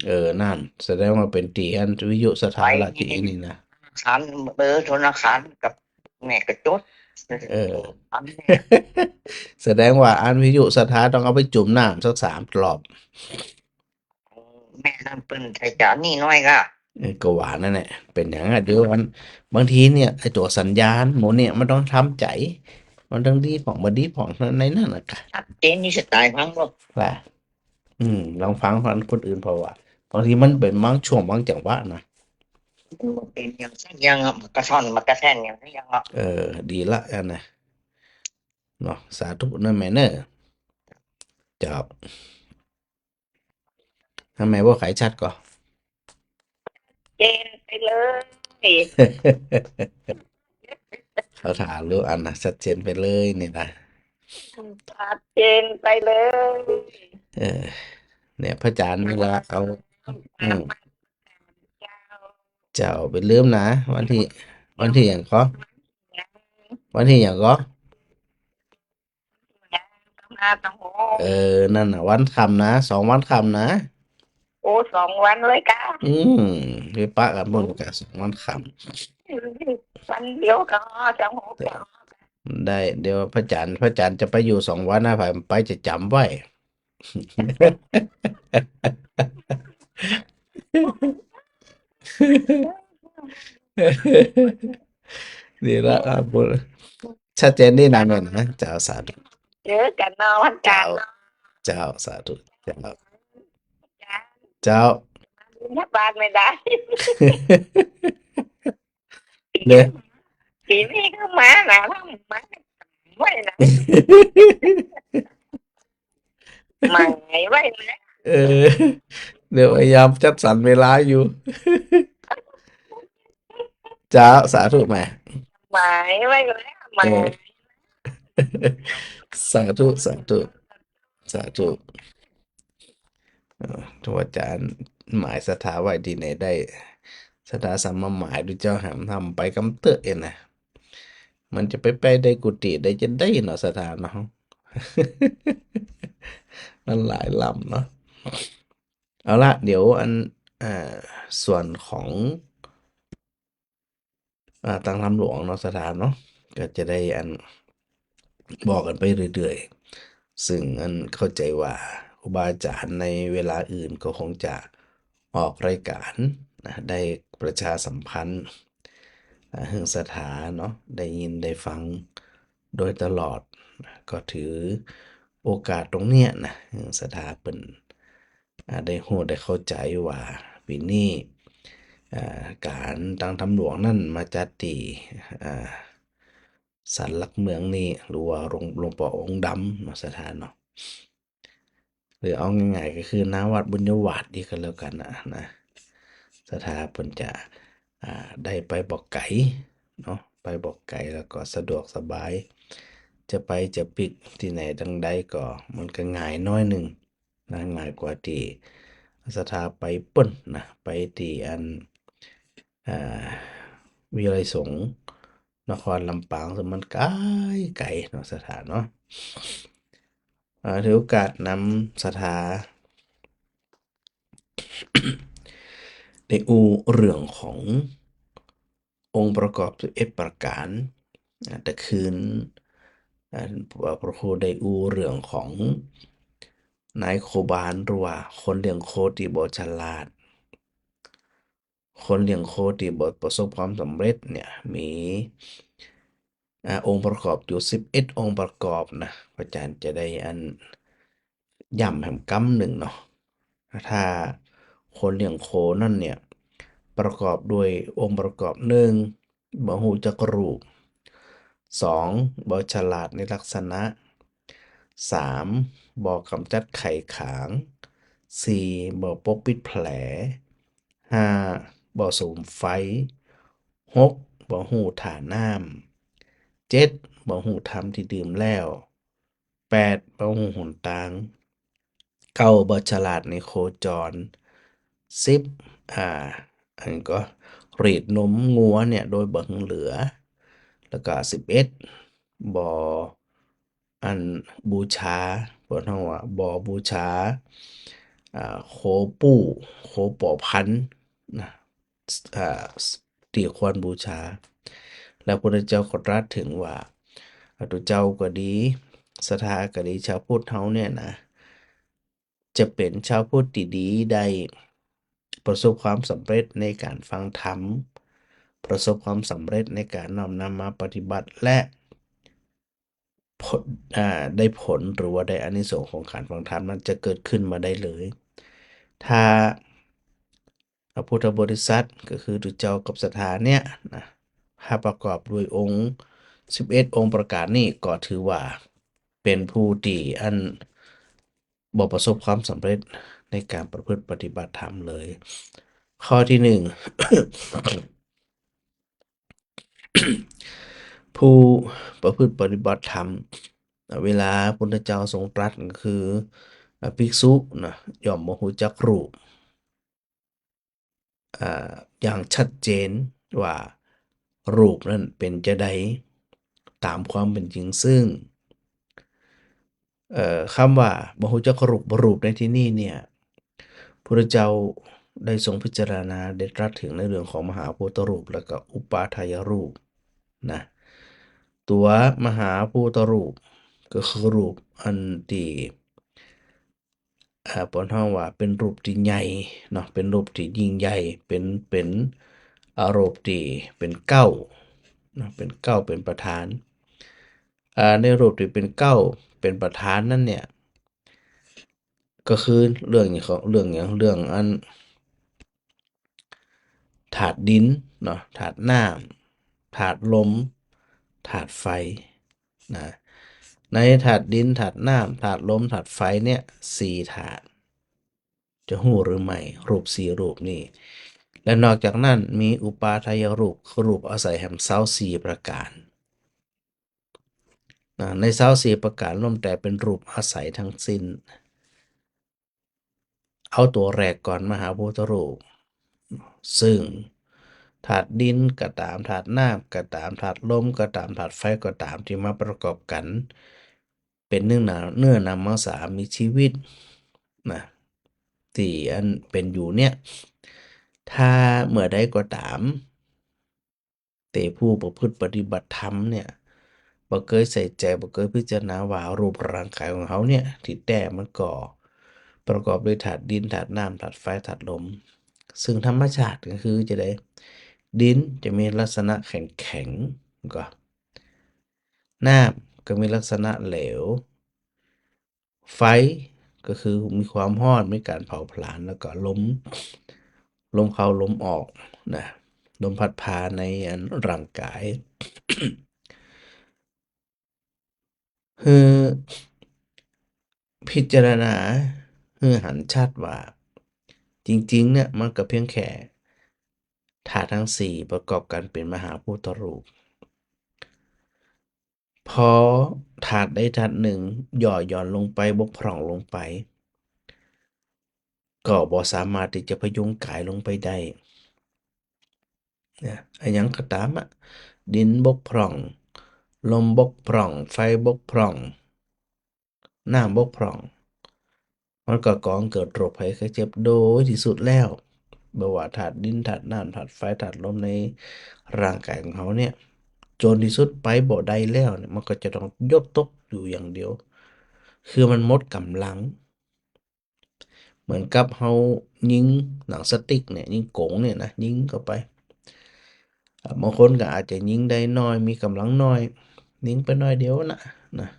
เออ นั่น แสดงว่าเป็นตีอันวิทยุศรัทธาละ ไป ตีนี่นะ ถามเบอร์ธนาคารกับแม่กระจด เออ ถามแม่ แสดงว่าอันวิทยุศรัทธาต้องเอาไปจุ่มน้ำสักสามรอบ แม่นั่นเปิ้นใช้จานนี่น้อยก็ เออ ก็ว่านั่นแหละ เป็นอย่างนั้น เดี๋ยวมัน บางทีเนี่ย ไอ้ตัวสัญญาณหมู่เนี่ย มันต้องทำใจ มันต้องดีผ่องบ่ดีผ่องในนั่นน่ะกะ ชัดเจนนี่สไตล์พังบ่ ว่า อืม ลองฟังของคนอื่น เพราะว่า บางทีมันเป็นบางช่วงบางจังหวะนะ มันเป็นอย่างสักอย่างอะ มันกระท่อน มันกระแท่นอย่างสักอย่างอะ เออ ดีละอันน่ะ เนาะ สาธุนะแม่เนอะ เจ้า ทำไมบ่ขายชัดก่อ เจนไปเลย เขาถามรู้อันน่ะ ชัดเจนไปเลยนี่นะ ชัดเจนไปเลย เออ เนี่ย พระอาจารย์เวลาเอา อืม เจ้า ไปลืมนะ วันที่ วันที่หยังก่อ วันที่หยังก่อ เออ นั่นน่ะ วันค่ำนะ สองวันค่ำนะ โอ้ สองวันเลยกะ อืม ไปปะกันบนกะ สองวันค่ำ วันเดียวกะ สองหกกะ ได้ เดี๋ยวพระอาจารย์ พระอาจารย์จะไปอยู่สองวันนะ ไป ไปจะจำไว้ นี่ละครับ ชัดเจนดีนะแม่นะ เจ้า สาธุ เจอกันเนาะวันจันทร์ เจ้า เจ้า สาธุ เจ้า เจ้า รัฐบาลไม่ได้ เนี่ย ปีนี้ก็มาหนาทำมาไว้นะ หมายไว้นะ เออ เดี๋ยวพยายามจัดสรรเวลาอยู่ เจ้า สาธุแม่ หมายไว้แล้วหมาย เออ สาธุ สาธุ สาธุ เอ่อ ถ้าอาจารย์หมายศรัทธาไว้ที่ไหนได้ ศรัทธาสามารถหมายดูเจ้าแหมทำไปกำเตอะเองนะ มันจะไปไปได้กุฏิได้จะได้เนาะ ศรัทธาเนาะ มันหลายลำเนาะ เอาละ เดี๋ยวอัน อ่า ส่วนของ อ่า ตังธรรมหลวงเนาะ ศรัทธาเนาะ ก็จะได้อัน บอกกันไปเรื่อยๆ ซึ่งอันเข้าใจว่าครูบาอาจารย์ในเวลาอื่นก็คงจะออกรายการนะ ได้ประชาสัมพันธ์ อ่า เรื่องศรัทธาเนาะ ได้ยินได้ฟังโดยตลอด ก็ถือโอกาสตรงเนี้ยนะ เรื่องศรัทธาเปิ้น อ่า ได้ฮู้ได้เข้าใจว่าปีนี้ อ่า การตังธรรมหลวงนั่นมาจัดที่ อ่า ศาลหลักเมืองนี่ หรือว่าหลวง หลวงพ่อองค์ดำเนาะ ศรัทธาเนาะ หรือเอาง่ายๆ ก็คือหน้าวัดบุญญวาสนี่ก็แล้วกันนะ นะ ศรัทธาเปิ้นจะ อ่า ได้ไปบ่ไกลเนาะ ไปบ่ไกลแล้วก็สะดวกสบาย จะไปจะปิกที่ไหนทางใดก็มันก็ง่ายน้อยหนึ่งนะ ง่ายกว่าที่ศรัทธาไปเปิ้นนะ ไปที่อัน อ่า วิทยาลัยสงฆ์นครลำปาง ซึ่งมันไกลๆ เนาะ ศรัทธาเนาะ อ่า ถือโอกาสนำศรัทธา ได้อู้เรื่องขององค์ประกอบสิบเอ็ดประการ อ่า แต่คืน อ่า พระครูได้อู้เรื่องของนายโคบาล หรือว่าคนเลี้ยงโคที่บ่ฉลาด คนเลี้ยงโคที่บ่ประสบความสำเร็จเนี่ย มี อ่า องค์ประกอบอยู่สิบเอ็ดองค์ประกอบนะ พระอาจารย์จะได้อันย้ำแหมกำหนึ่งเนาะ ถ้าคนเลี้ยงโคนั่นเนี่ย ประกอบด้วยองค์ประกอบหนึ่ง บ่ฮู้จักรูป สอง บ่ฉลาดในลักษณะ สาม บ่กำจัดไข้ขาง สี่ บ่ปกปิดแผล ห้า บ่สุมไฟ หก บ่ฮู้ท่าน้ำ เจ็ด บ่ฮู้ถ้ำที่ดื่มแล้ว แปด บ่ฮู้หนตาง เก้า บ่ฉลาดในโคจร สิบ อ่า อันก็รีดนมงัวเนี่ยโดยบ่เหลือ แล้วก็สิบเอ็ด บ่ อันบูชา เพิ่นเฮาว่าบ่บูชา อ่า โคปู่ โคป้อพันธุ์นะ อ่า ที่ควรบูชา แล้วพระพุทธเจ้าก็ตรัสถึงว่า อ่า ตัวเจ้าก็ดี ศรัทธาก็ดี ชาวพุทธเฮาเนี่ยนะ จะเป็นชาวพุทธที่ดี ได้ประสบความสำเร็จในการฟังธรรม ประสบความสำเร็จในการน้อมนำมาปฏิบัติ และผล อ่า ได้ผลหรือว่าได้อานิสงส์ของการฟังธรรมนั้นจะเกิดขึ้นมาได้เลย ถ้าพระพุทธบริษัทก็คือตัวเจ้ากับศรัทธาเนี่ยนะ ถ้าประกอบด้วยองค์สิบเอ็ดองค์ประการนี่ก็ถือว่าเป็นผู้ที่อันบ่ประสบความสำเร็จในการประพฤติปฏิบัติธรรมเลย ข้อที่หนึ่ง ผู้ประพฤติปฏิบัติธรรม เวลาพุทธเจ้าทรงตรัสก็คือ อ่า ภิกษุนะ ย่อมบ่ฮู้จักรูป อ่า อย่างชัดเจนว่ารูปนั้นเป็นจะใดตามความเป็นจริง ซึ่ง เอ่อ คำว่าบ่ฮู้จักรูป รูปในที่นี้เนี่ย พุทธเจ้าได้ทรงพิจารณา ได้ตรัสถึงในเรื่องของมหาภูตรูป แล้วก็อุปาทายรูปนะ ตัวมหาภูตรูป ก็คือรูปอันที่ อ่า เปิ้นฮ้องว่าเป็นรูปที่ใหญ่เนาะ เป็นรูปที่ยิ่งใหญ่ เป็น เป็น อ่า รูปที่เป็นเก๊าเนาะ เป็นเก๊าเป็นประธาน อ่า ในรูปที่เป็นเก๊าเป็นประธานนั้นเนี่ย ก็คือเรื่องหยัง เรื่องหยัง เรื่องอัน ธาตุดินเนาะ ธาตุน้ำ ธาตุลม ธาตุไฟนะ ในธาตุดิน ธาตุน้ำ ธาตุลม ธาตุไฟเนี่ย สี่ธาตุ จะฮู้หรือไม่ รูปสี่รูปนี่ และนอกจากนั้นมีอุปาทายรูป คือรูปอาศัยแหมซาวสี่ประการนะ ในซาวสี่ประการล้วนแต่เป็นรูปอาศัยทั้งสิ้น เอาตัวแรกก่อน มหาภูตรูป ซึ่งธาตุดินก็ตาม ธาตุน้ำก็ตาม ธาตุลมก็ตาม ธาตุไฟก็ตาม ที่มาประกอบกัน เป็นเนื้อหนา เนื้อหนังมังสามีชีวิตนะ ที่อันเป็นอยู่เนี่ย ถ้าเมื่อใดก็ตาม แต่ผู้ประพฤติปฏิบัติธรรมเนี่ย บ่เกยใส่ใจ บ่เกยพิจารณาว่ารูปร่างกายของเฮาเนี่ย ที่แท้มันก็ประกอบด้วยธาตุดิน ธาตุน้ำ ธาตุไฟ ธาตุลม ซึ่งธรรมชาติก็คือจะได้ ดินจะมีลักษณะแข็งๆ ก็ น้ำก็มีลักษณะเหลว ไฟก็คือมีความร้อน มีการเผาผลาญ แล้วก็ลม ลมเข้าลมออกนะ ลมพัดพาในอันร่างกาย คือพิจารณา คือหันชัดว่า จริงๆ เนี่ย มันก็เพียงแค่ธาตุทั้งสี่ประกอบกันเป็นมหาภูตรูป พอธาตุใดธาตุหนึ่งหย่อหย่อนลงไป บกพร่องลงไป ก็บ่สามารถที่จะพยุงกายลงไปได้นะ อะหยังก็ตามอะ ดินบกพร่อง ลมบกพร่อง ไฟบกพร่อง น้ำบกพร่อง มันก็ก่อให้เกิดโรคภัยไข้เจ็บโดยที่สุดแล้ว บ่ว่าธาตุดิน ธาตุน้ำ ธาตุไฟ ธาตุลมในร่างกายของเฮาเนี่ย จนที่สุดไปบ่ได้แล้วเนี่ย มันก็จะต้องหย่อนตกอยู่อย่างเดียว คือมันหมดกำลัง เหมือนกับเฮายิงหนังสติ๊กเนี่ย ยิงกงเนี่ยนะ ยิงเข้าไป อ่า บางคนก็อาจจะยิงได้น้อย มีกำลังน้อย ยิงไปน้อยเดียวนะ นะ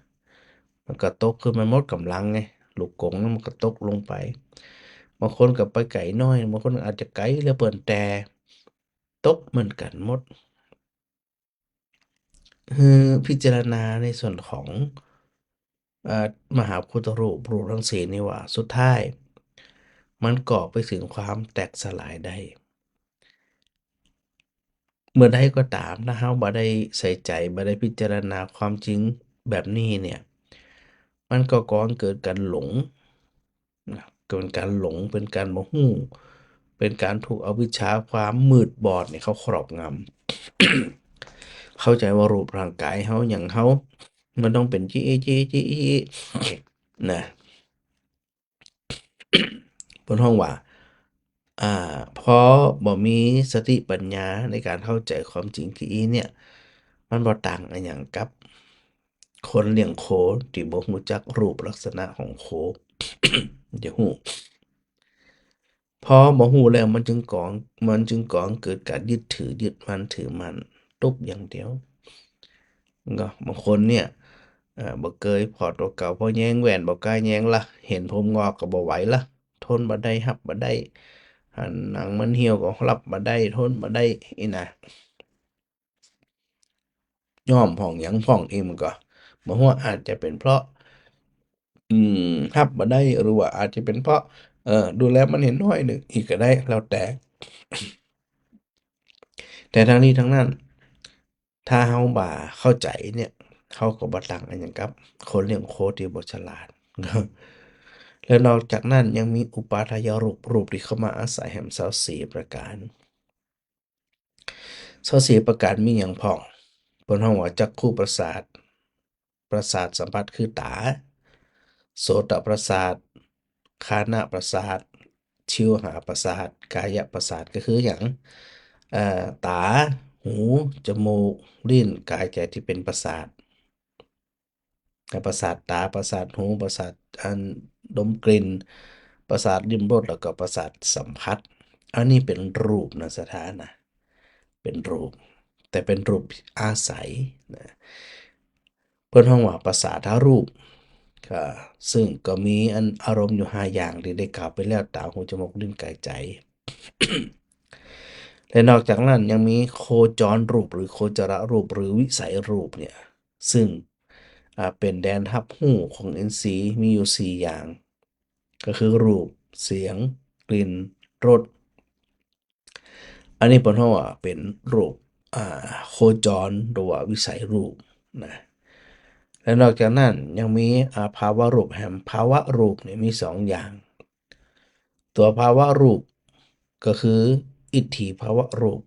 มันก็ตก คือมันหมดกำลังไง ลูกกงนั้นมันก็ตกลงไป บางคนก็ไปไกลน้อย บางคนอาจจะไกลเหลือเกิน แต่ตกเหมือนกันหมด คือพิจารณาในส่วนของ เอ่อ มหาภูตรูป รูปทั้งสี่นี่ว่า สุดท้าย มันก่อไปถึงความแตกสลายได้ เมื่อใดก็ตาม ถ้าเฮาบ่ได้ใส่ใจ บ่ได้พิจารณาความจริงแบบนี้เนี่ย มันก็ก่อให้เกิดการหลงนะ เป็นการหลง เป็นการบ่ฮู้ เป็นการถูกอวิชชาความมืดบอดเนี่ยเขาครอบงำ เข้าใจว่ารูปร่างกายเฮา หยังเฮา มันต้องเป็นจิ จิ จิ นะ เปิ้นฮ้องว่า อ่า พอบ่มีสติปัญญาในการเข้าใจความจริงที่อีเนี่ย มันบ่ต่างอะหยังกับคนเลี้ยงโคที่บ่ฮู้จักรูปลักษณะของโค จะฮู้ พอบ่ฮู้แล้วมันจึงก่อ มันจึงก่อให้เกิดการยึดถือ ยึดมั่นถือมั่น ทุกข์อย่างเดียว ก็บางคนเนี่ย เอ่อ บ่เกยผ่อตัวเก่า พอแยงแว่นบ่กล้าแยงละ เห็นผมงอกก็บ่ไหวละ ทนบ่ได้ รับบ่ได้ หันหนังมันเหี่ยวก็รับบ่ได้ ทนบ่ได้ อีนะ ย้อมพ่องหยังพ่องอีก มันก็บ่ฮู้ อาจจะเป็นเพราะ อืม รับบ่ได้ หรือว่าอาจจะเป็นเพราะ เอ่อ ดูแล้วมันเห็นน้อยหนึ่งอีกก็ได้ แล้วแต่ แต่ทั้งนี้ทั้งนั้น ถ้าเฮาบ่เข้าใจเนี่ย เฮาก็บ่ต่างอะหยังกับคนเลี้ยงโคที่บ่ฉลาด แล้วนอกจากนั้นยังมีอุปาทายรูป รูปที่เข้ามาอาศัยแหมซาวสี่ประการ ซาวสี่ประการมีหยังพ่อง เปิ้นฮ้องว่าจักขุประสาท ประสาทสัมผัสคือตา โสตประสาท ฆานะประสาท ชิวหาประสาท กายประสาท ก็คือหยัง เอ่อ ตา หู จมูก ลิ้น กาย ใจ ที่เป็นประสาท ประสาทตา ประสาทหู ประสาทอันดมกลิ่น ประสาทลิ้มรส แล้วก็ประสาทสัมผัส อันนี้เป็นรูปนะ ศรัทธานะ เป็นรูป แต่เป็นรูปอาศัยนะ เพิ่นฮ้องว่าประสาทรูป ก็ ซึ่งก็มีอันอารมณ์อยู่ห้าอย่างที่ได้กล่าวไปแล้ว ตา หู จมูก ลิ้น กาย ใจ และนอกจากนั้นยังมีโคจรรูปหรือโคจรรูปหรือวิสัยรูปเนี่ย ซึ่ง อ่า เป็นแดนรับรู้ของอินทรีย์ มีอยู่สี่อย่าง ก็คือรูป เสียง กลิ่น รส อันนี้เพิ่นฮ้องว่าเป็นรูป อ่า โคจรหรือว่าวิสัยรูปนะ และนอกจากนั้นยังมี อ่า ภาวะรูปแหม ภาวะรูปเนี่ยมีสองอย่าง ตัวภาวะรูปก็คืออิทธิภาวะรูป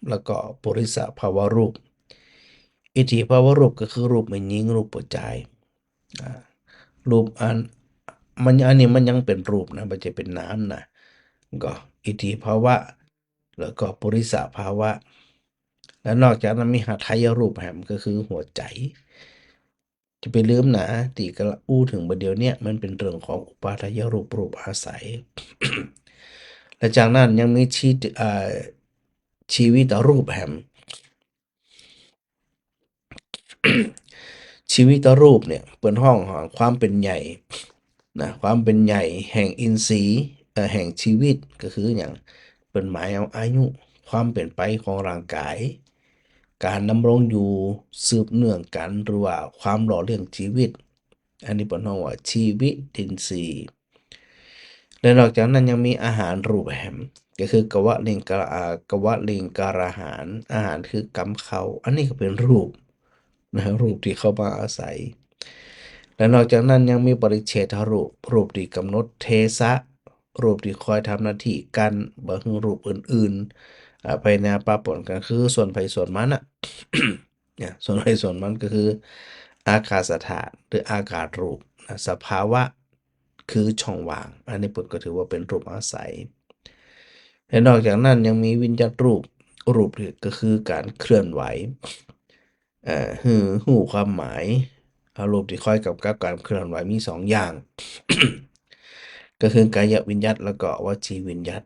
แล้วก็ปุริสภาวะรูป อิทธิภาวะรูปก็คือรูปแม่นญิง รูปผู้ชาย อ่า รูปอัน มัน อันนี้มันยังเป็นรูปนะ บ่ใช่เป็นนามนะ ก็อิทธิภาวะ แล้วก็ปุริสภาวะ และนอกจากนั้นมีหทัยรูปแหม ก็คือหัวใจ จะไปลืมนะ ที่กำลังอู้ถึงบ่าเดี๋ยวเนี้ย มันเป็นเรื่องของอุปาทายรูป รูปอาศัย และจากนั้นยังมีชี อ่า ชีวิตรูปแหม ชีวิตรูปเนี่ย เปิ้นฮ้องหาความเป็นใหญ่นะ ความเป็นใหญ่แห่งอินทรีย์ เอ่อ แห่งชีวิต ก็คือหยัง เปิ้นหมายเอาอายุ ความเป็นไปของร่างกาย การดำรงอยู่สืบเนื่องกัน หรือว่าความหล่อเลี้ยงชีวิต อันนี้เปิ้นฮ้องว่าชีวิตินทรีย์ และนอกจากนั้นยังมีอาหารรูปแหม ก็คือกวลิงกะ อ่า กวลิงการาหาร อาหารคือกำเข้า อันนี้ก็เป็นรูปนะ รูปที่เข้ามาอาศัย และนอกจากนั้นยังมีปริเฉทรูป รูปที่กำหนดเทสะ รูปที่คอยทำหน้าที่กั้นบ่หื้อรูปอื่นๆ อ่า ภายในปะปนกัน คือส่วนไผส่วนมันน่ะ เนี่ย ส่วนไผส่วนมันก็คืออากาศธาตุหรืออากาศรูปนะ สภาวะคือช่องว่าง อันนี้เปิ้นก็ถือว่าเป็นรูปอาศัย และนอกจากนั้นยังมีวิญญัตรูป รูปนี่ก็คือการเคลื่อนไหว เอ่อ หื้อฮู้ความหมาย เอารูปที่คอยกำกับการเคลื่อนไหวมีสองอย่าง ก็คือกายวิญญัตแล้วก็วจีวิญญัต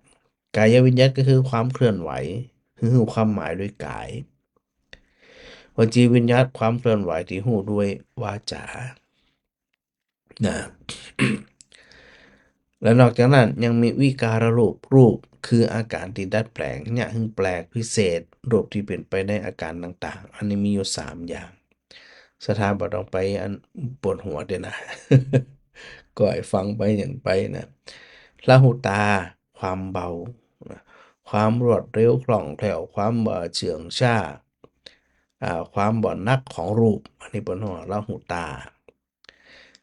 กายวิญญัตก็คือความเคลื่อนไหว หื้อฮู้ความหมายด้วยกาย วจีวิญญัตความเคลื่อนไหวที่ฮู้ด้วยวาจา นะ และนอกจากนั้นยังมีวิการรูป รูปคืออาการที่ดัดแปลง เยียะหื้อแปลกพิเศษ รูปที่เป็นไปในอาการต่างๆ อันนี้มีอยู่สามอย่าง ศรัทธาบ่ต้องไปอันปวดหัวเด้อนะ ก็ให้ฟังไปหยังไปนะ ละหุตา ความเบานะ ความรวดเร็วคล่องแคล่ว ความบ่เชื่องช้า อ่า ความบ่หนักของรูป อันนี้เปิ้นฮ้องละหุตา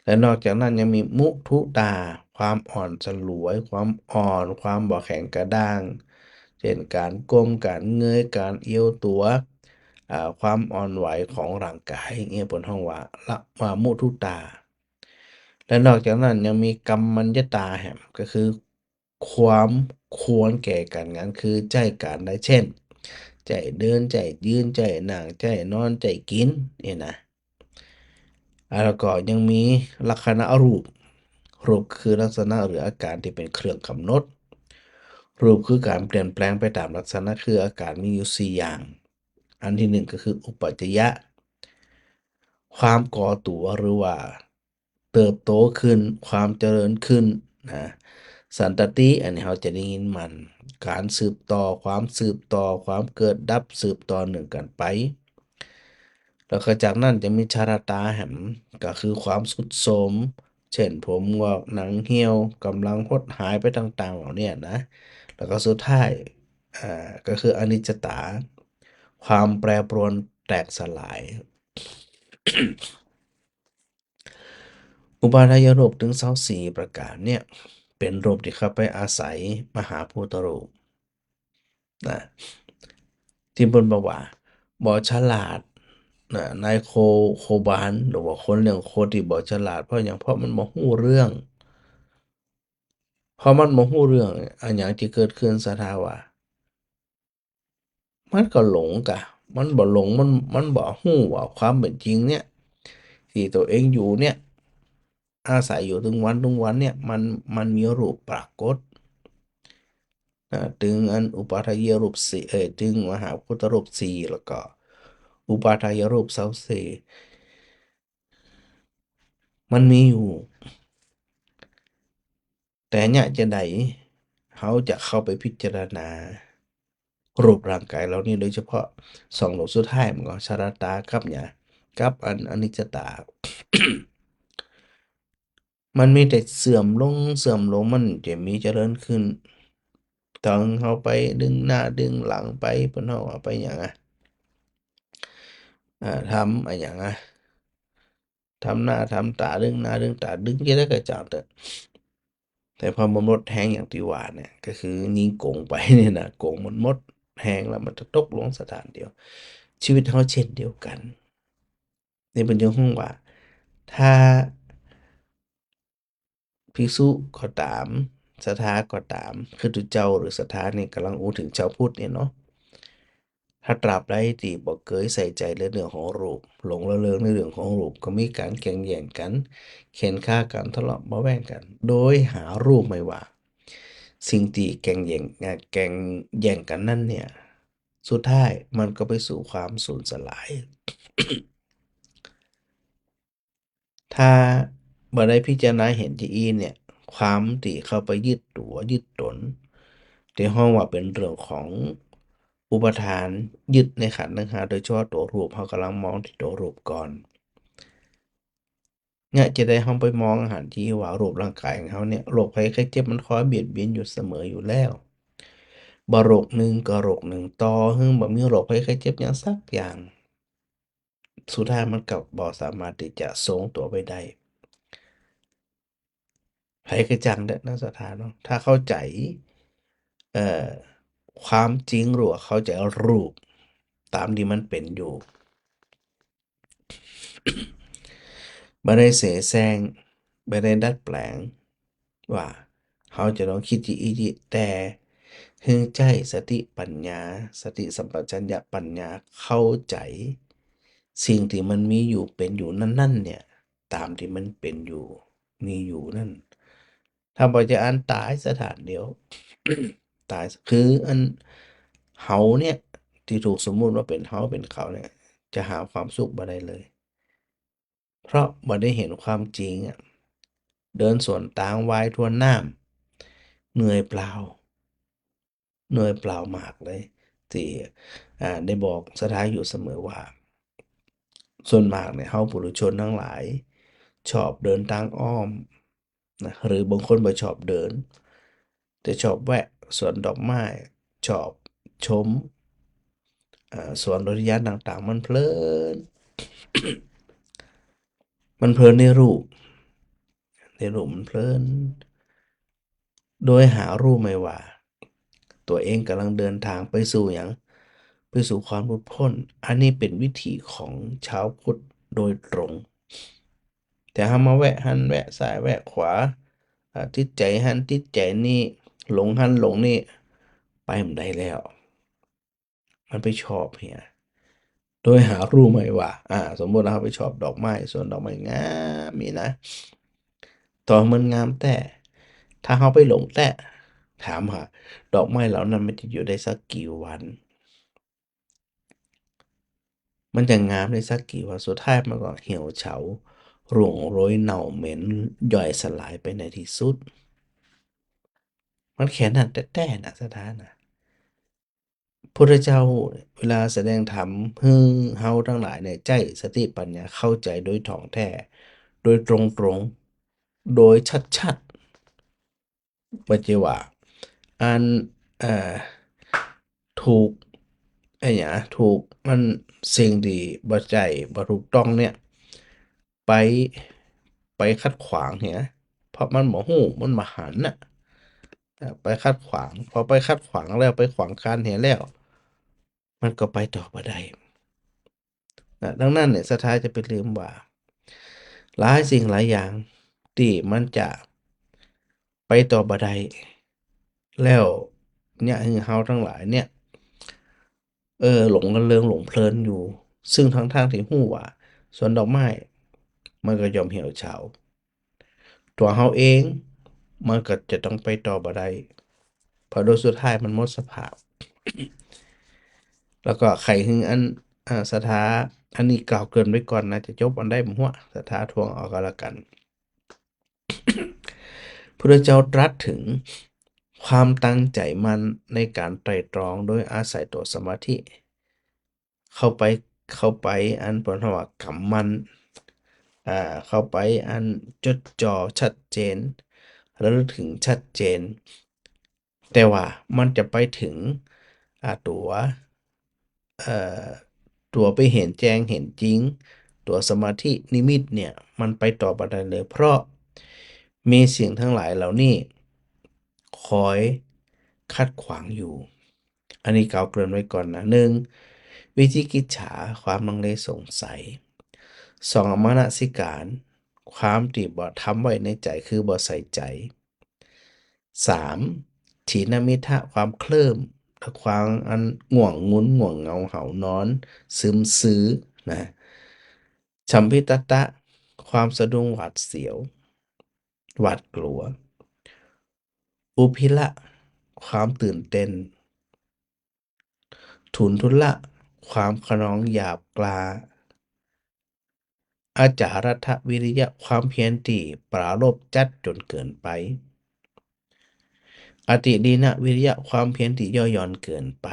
และนอกจากนั้นยังมีมุทุตา ความอ่อนสลวย ความอ่อน ความบ่แข็งกระด้าง เช่น การก้ม การเงย การเอียงตัว อ่า ความอ่อนไหวของร่างกาย เนี่ยเปิ้นฮ้องว่าละ ว่ามุทุตา และนอกจากนั้นยังมีกัมมัญญตาแหม ก็คือความควรแก่การงาน คือใช้การได้ เช่น ใช้เดิน ใช้ยืน ใช้นั่ง ใช้นอน ใช้กิน นี่นะ อ่า แล้วก็ยังมีลักขณะรูป รูปคือลักษณะหรืออาการที่เป็นเครื่องกำหนด รูปคือการเปลี่ยนแปลงไปตามลักษณะ คืออาการมีอยู่สี่อย่าง อันที่หนึ่งก็คืออุปัจจยะ ความก่อตัวหรือว่าเติบโตขึ้น ความเจริญขึ้นนะ สันตติ อันนี้เราจะได้ยินมัน การสืบต่อ ความสืบต่อ ความเกิดดับสืบต่อเนื่องกันไป แล้วก็จากนั้นจะมีชาราตาแหม ก็คือความทรุดโทรม เช่น ผมงอก หนังเหี่ยว กำลังหดหายไปต่างๆ เหล่าเนี้ยนะ แล้วก็สุดท้าย อ่า ก็คืออนิจจตา ความแปรปรวนแตกสลาย อุปาทายรูปถึงซาวสี่ประการเนี่ย เป็นรูปที่เข้าไปอาศัยมหาภูตรูปนะ ที่เปิ้นบอกว่าบ่ฉลาดนะ นายโค โคบาล หรือว่าคนเลี้ยงโคที่บ่ฉลาด เพราะหยัง เพราะมันบ่ฮู้เรื่อง พอมันบ่ฮู้เรื่องเนี่ย อันหยังที่เกิดขึ้น ศรัทธาว่า มันก็หลงกะ มันบ่หลง มัน มันบ่ฮู้ว่าความเป็นจริงเนี่ย ที่ตัวเองอยู่เนี่ย อาศัยอยู่ทุกวันทุกวันเนี่ย มัน มันมีรูปปรากฏ อ่า ถึงอันอุปาทายรูปสี่ เอ่อ ถึงมหาพุทธรูปสี่ แล้วก็อุปาทายรูปซาวสี่ มันมีอยู่ แต่เนี่ยจะใด เขาจะเข้าไปพิจารณา รูปร่างกายเหล่านี้ โดยเฉพาะสองโลกสุดท้าย มันก็ชราตากับเนี่ย กับอันอนิจจตา มันมีแต่เสื่อมลง เสื่อมลง มันจะมีเจริญขึ้น ตอนเขาไปดึงหน้าดึงหลังไป เพิ่นเฮาว่าไปหยังอะ อ่า ทำอะหยังอะ ทำหน้าทำตา ดึงหน้าดึงตา ดึงจะได้กระจ่างเถอะ แต่พอมันหมดแฮงอย่างที่ว่าเนี่ย ก็คือยิงโกงไปเนี่ยนะ โกงมันหมดแฮงแล้ว มันจะตกลงสถานเดียว ชีวิตเขาเช่นเดียวกัน นี่เป็นเรื่องของว่า ถ้าภิกษุก็ตาม ศรัทธาก็ตาม คือตัวเจ้าหรือศรัทธานี่กำลังอู้ถึงชาวพุทธเนี่ยเนาะ ถ้าตราบใดที่บ่เคยใส่ใจในเรื่องของรูป หลงระเริงในเรื่องของรูป ก็มีการแข่งแย่งกัน เข็นฆ่ากัน ทะเลาะเบาะแว้งกัน โดยหารู้ไม่ว่า สิ่งที่แข่งแย่ง อ่า แข่งแย่งกันนั่นเนี่ย สุดท้ายมันก็ไปสู่ความสูญสลาย ถ้าบ่ได้พิจารณาเห็นจริงเนี่ย ความที่เข้าไปยึดตัวยึดตน ที่ฮ้องว่าเป็นเรื่องของอุปาทาน ยึดในขันธ์ทั้งห้า โดยเฉพาะตัวรูป เขากำลังมองที่ตัวรูปก่อน เนี่ยจะได้เฮาไปมองหันที่ว่ารูปร่างกายของเขาเนี่ย โรคภัยไข้เจ็บมันคอยเบียดเบียนอยู่เสมออยู่แล้ว บ่โรคหนึ่งก็โรคหนึ่งต่อ เฮิงบ่มีโรคภัยไข้เจ็บหยังสักอย่าง สุดท้ายมันก็บ่สามารถที่จะทรงตัวไว้ได้ ไผกะจั่งเด้อ นักศรัทธาเนาะ ถ้าเข้าใจ เอ่อ ความจริง หรือว่าเข้าใจรูปตามที่มันเป็นอยู่ บ่ได้เสแสร้ง บ่ได้ดัดแปลง ว่าเฮาจะต้องคิดจิอิจิ แต่เฮิงใช้สติปัญญา สติสัมปชัญญะปัญญา เข้าใจสิ่งที่มันมีอยู่เป็นอยู่นั่นๆ เนี่ย ตามที่มันเป็นอยู่ มีอยู่นั่น ถ้าบ่จะอันตายสถานเดียว ตาย คืออันเฮาเนี่ย ที่ถูกสมมุติว่าเป็นเฮาเป็นเขาเนี่ย จะหาความสุขบ่ได้เลย เพราะบ่ได้เห็นความจริงอะ เดินสวนตางว่ายทวนน้ำ เหนื่อยเปล่า เหนื่อยเปล่ามากเลย ที่ อ่า ได้บอกศรัทธาอยู่เสมอว่า ส่วนมากเนี่ย เฮาปุถุชนทั้งหลาย ชอบเดินทางอ้อมนะ หรือบางคนบ่ชอบเดิน แต่ชอบแวะสวนดอกไม้ ชอบชม อ่า สวนอุทยานต่างๆ มันเพลิน มันเพลินในรูป ในรูปมันเพลิน โดยหารู้ไม่ว่า ตัวเองกำลังเดินทางไปสู่หยัง ไปสู่ความหลุดพ้น อันนี้เป็นวิถีของชาวพุทธโดยตรง แต่เฮามาแวะหั้นแวะซ้ายแวะขวา อ่า ติดใจหั้นติดใจนี่ หลงหั้นหลงนี่ ไปบ่ได้แล้ว มันไปชอบเหีย โดยหารู้ไม่ว่า อ่า สมมุติว่าเฮาไปชอบดอกไม้ สวนดอกไม้งามนี่นะ ต่อมันงามแต๊ ถ้าเฮาไปหลงแต๊ ถามหา ดอกไม้เหล่านั้นมันจะอยู่ได้สักกี่วัน มันจะงามได้สักกี่วัน สุดท้ายมันก็เหี่ยวเฉา ร่วงโรยเน่าเหม็น ย่อยสลายไปในที่สุด มันแค่นั้นแต๊ๆ นะ ศรัทธานะ พุทธเจ้าเวลาแสดงธรรม เฮา เฮาทั้งหลายเนี่ย ใช้สติปัญญาเข้าใจโดยถ่องแท้ โดยตรงๆ โดยชัดๆ บ่ใจ้ว่า อัน เอ่อ ถูก ไอ้หยัง ถูก มัน สิ่งที่บ่ใจ้ บ่ถูกต้องเนี่ย ไป ไปขัดขวางเหีย เพราะมันบ่ฮู้ มันบ่หันน่ะ เอ่อ ไปขัดขวาง พอไปขัดขวางแล้ว ไปขวางกั้นเหียแล้ว มันก็ไปต่อบ่ได้ นะ ดังนั้นเนี่ย ศรัทธาจะไปลืมว่า หลายสิ่งหลายอย่างที่มันจะไปต่อบ่ได้ แล้วเนี่ย คือเฮาทั้งหลายเนี่ย เออ หลงระเริงหลงเพลินอยู่ ซึ่งทั้งๆที่ฮู้ว่าสวนดอกไม้มันก็ย่อมเหี่ยวเฉา ตัวเฮาเองมันก็จะต้องไปต่อบ่ได้ เพราะโดยสุดท้ายมันหมดสภาพ แล้วก็ใครหึงอัน อ่า ศรัทธา อันนี้กล่าวเกริ่นไว้ก่อนนะ จะจบอันใดบ่ฮู้ ศรัทธาทวงเอาก็แล้วกัน พุทธเจ้าตรัสถึงความตั้งใจมั่นในการไตร่ตรองโดยอาศัยตัวสมาธิ เข้าไป เข้าไปอันเปิ้นว่ากำมั่น อ่า เข้าไปอันจดจ่อชัดเจน ระลึกถึงชัดเจน แต่ว่ามันจะไปถึง อ่า ตัว เอ่อ ตัวไปเห็นแจ้งเห็นจริง ตัวสมาธินิมิตเนี่ย มันไปต่อบ่ได้เลย เพราะมีสิ่งทั้งหลายเหล่านี้คอยขัดขวางอยู่ อันนี้กล่าวเกริ่นไว้ก่อนนะ หนึ่ง วิจิกิจฉา ความลังเลสงสัย สอง อมนสิการ ความที่บ่ทำไว้ในใจ คือบ่ใส่ใจ สาม ถีนมิทะ ความเคลิ้ม ความอันง่วงงุน ง่วงเหงา หาวนอน ซึมซื่อ นะ ฉัมพิตตะ ความสะดุ้งหวาดเสียว หวาดกลัว อุพิละ ความตื่นเต้น ทุนทุละ ความคะนองหยาบกร้า อาจารัฐวิริยะ ความเพียรที่ปรารภจัดจนเกินไป อติดีนวิริยะ ความเพียรที่ย่อหย่อนเกินไป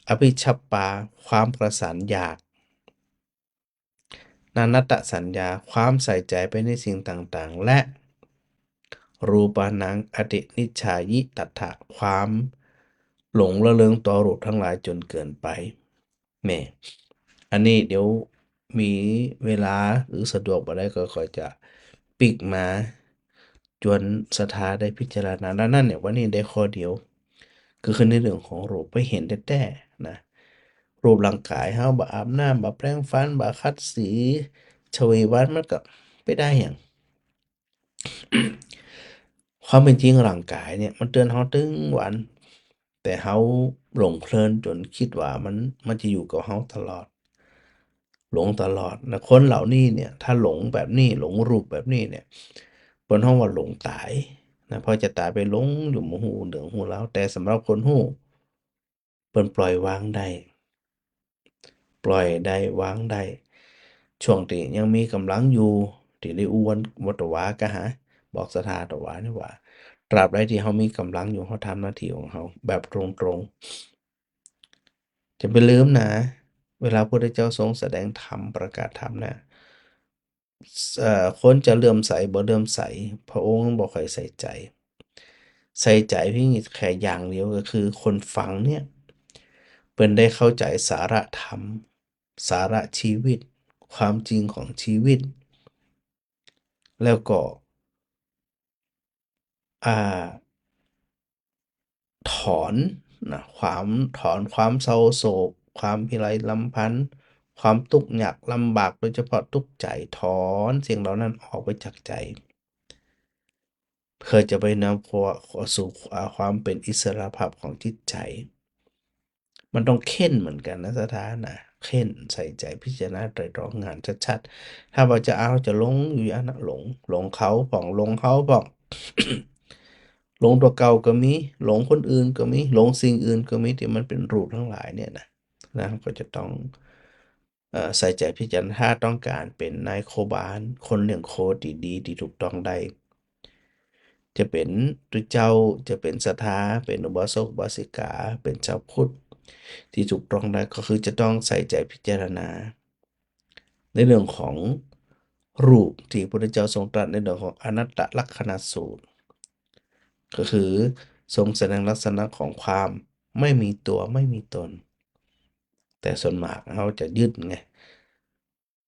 อภิชปปา ความประสานอยาก นานัตตสัญญา ความใส่ใจไปในสิ่งต่างๆ และ รูปานังอตินิชชายิตัตถะ ความหลงระเริงต่อรูปทั้งหลายจนเกินไป แหม อันนี้เดี๋ยวมีเวลาหรือสะดวกบ่ได้ก็ค่อยจะปิ๊กมา จวนศรัทธาได้พิจารณา ดังนั้นเนี่ย วันนี้ได้ข้อเดียว ก็คือในเรื่องของรูปไปเห็นแต๊ๆ นะ รูปร่างกายเฮา บ่อาบน้ำ บ่แปรงฟัน บ่ขัดสี ชวีวัน มันก็ไปได้หยัง ความเป็นจริงร่างกายเนี่ย มันเตือนเฮาตึงวัน แต่เฮาหลงเพลินจนคิดว่ามัน มันจะอยู่กับเฮาตลอด หลงตลอดนะ คนเหล่านี้เนี่ย ถ้าหลงแบบนี้ หลงรูปแบบนี้เนี่ย เปิ้นฮ้องว่าหลงต๋ายนะ เพราะจะต๋ายไปหลงอยู่บ่ฮู้เรื่องฮู้ราว แต่สำหรับคนฮู้ เปิ้นปล่อยวางได้ ปล่อยได้ วางได้ ช่วงที่ยังมีกำลังอยู่ ที่ได้อู้วัน วัตวาก็หา บอกศรัทธาตวานี่ว่า ตราบใดที่เฮามีกำลังอยู่ เฮาทำหน้าที่ของเฮาแบบตรงๆ จะไปลืมนะ เวลาพระพุทธเจ้าทรงแสดงธรรม ประกาศธรรมนะ เอ่อ คนจะเลื่อมใสบ่เลื่อมใส พระองค์บ่ค่อยใส่ใจ ใส่ใจเพียงแค่อย่างเดียว ก็คือคนฟังเนี่ย เปิ้นได้เข้าใจสาระธรรม สาระชีวิต ความจริงของชีวิต แล้วก็ อ่า ถอนนะ ความ ถอนความเศร้าโศก ความพิไรรำพัน ความทุกข์ยากลำบาก โดยเฉพาะทุกข์ใจ ถอนสิ่งเหล่านั้นออกไปจากใจ เพื่อจะไปนำเข้าสู่ อ่า ความเป็นอิสรภาพของจิตใจ มันต้องเค้นเหมือนกันนะ ศรัทธานะ เค้นใส่ใจพิจารณาไตร่ตรองงานชัดๆ ถ้าว่าจะเอาจะหลงอยู่อย่างนั้น หลง หลงเขาพ่อง หลงเฮาพ่อง หลงตัวเก่าก็มี หลงคนอื่นก็มี หลงสิ่งอื่นก็มี ที่มันเป็นรูปทั้งหลายเนี่ยนะ นะ ก็จะต้อง เอ่อ ใส่ใจพิจารณา ถ้าต้องการเป็นนายโคบาล คนเลี้ยงโคที่ดี ที่ถูกต้องได้ จะเป็นตุ๊เจ้า จะเป็นศรัทธา เป็นอุบาสกอุบาสิกา เป็นชาวพุทธที่ถูกต้องได้ ก็คือจะต้องใส่ใจพิจารณา ในเรื่องของรูปที่พระพุทธเจ้าทรงตรัสในเรื่องของอนัตตลักษณสูตร ก็คือทรงแสดงลักษณะของความไม่มีตัวไม่มีตน แต่ส่วนมากเฮาจะยึดไง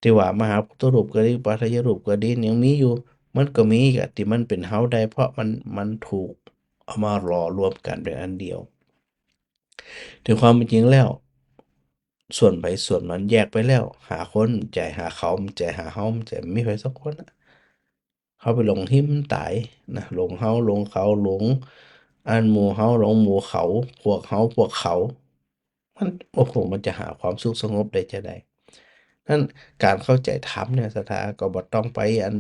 ที่ว่ามหาพุทธรูปก็ดี พระไตรยรูปก็ดี ยังมีอยู่ มันก็มีกะที่มันเป็นเฮาได้ เพราะมัน มันถูกเอามาหลอมรวมกันเป็นอันเดียว แต่ความเป็นจริงแล้ว ส่วนไผส่วนมันแยกไปแล้ว หาคนมันใจ้ หาเขามันใจ้ หาเฮามันใจ้ บ่มีไผสักคนนะ เฮาไปหลงหิมต๋ายนะ หลงเฮา หลงเขา หลงอันหมู่เฮา หลงหมู่เขา พวกเฮา พวกเขา มัน โอ้โห มันจะหาความสุขสงบได้จะได๋ นั้นการเข้าใจธรรมเนี่ย ศรัทธาก็บ่ต้องไปอัน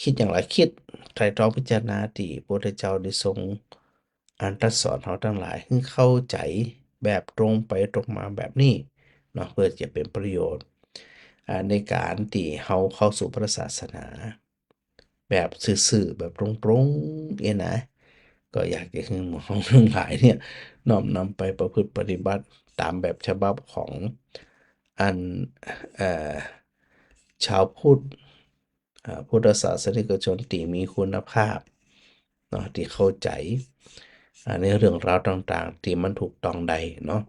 คิดอย่างหลาย คิดไตร่ตรองพิจารณาตี้พระพุทธเจ้าได้ทรง อันตรัสสอนเฮาตังหลาย คือเข้าใจแบบตรงไปตรงมาแบบนี้เนาะ เพื่อจะเป็นประโยชน์ อ่า ในการตี้เฮาเข้าสู่พระศาสนา แบบซื่อๆ แบบตรงๆ เองนะ ก็อยากจะให้หมู่เฮาทั้งหลายเนี่ย น้อมนำไปประพฤติปฏิบัติตามแบบฉบับของอัน เอ่อ ชาวพุทธ อ่า พุทธศาสนิกชนตี้มีคุณภาพเนาะ ตี้เข้าใจ อ่า ในเรื่องราวต่างๆ ตี้มันถูกต้องได้เนาะ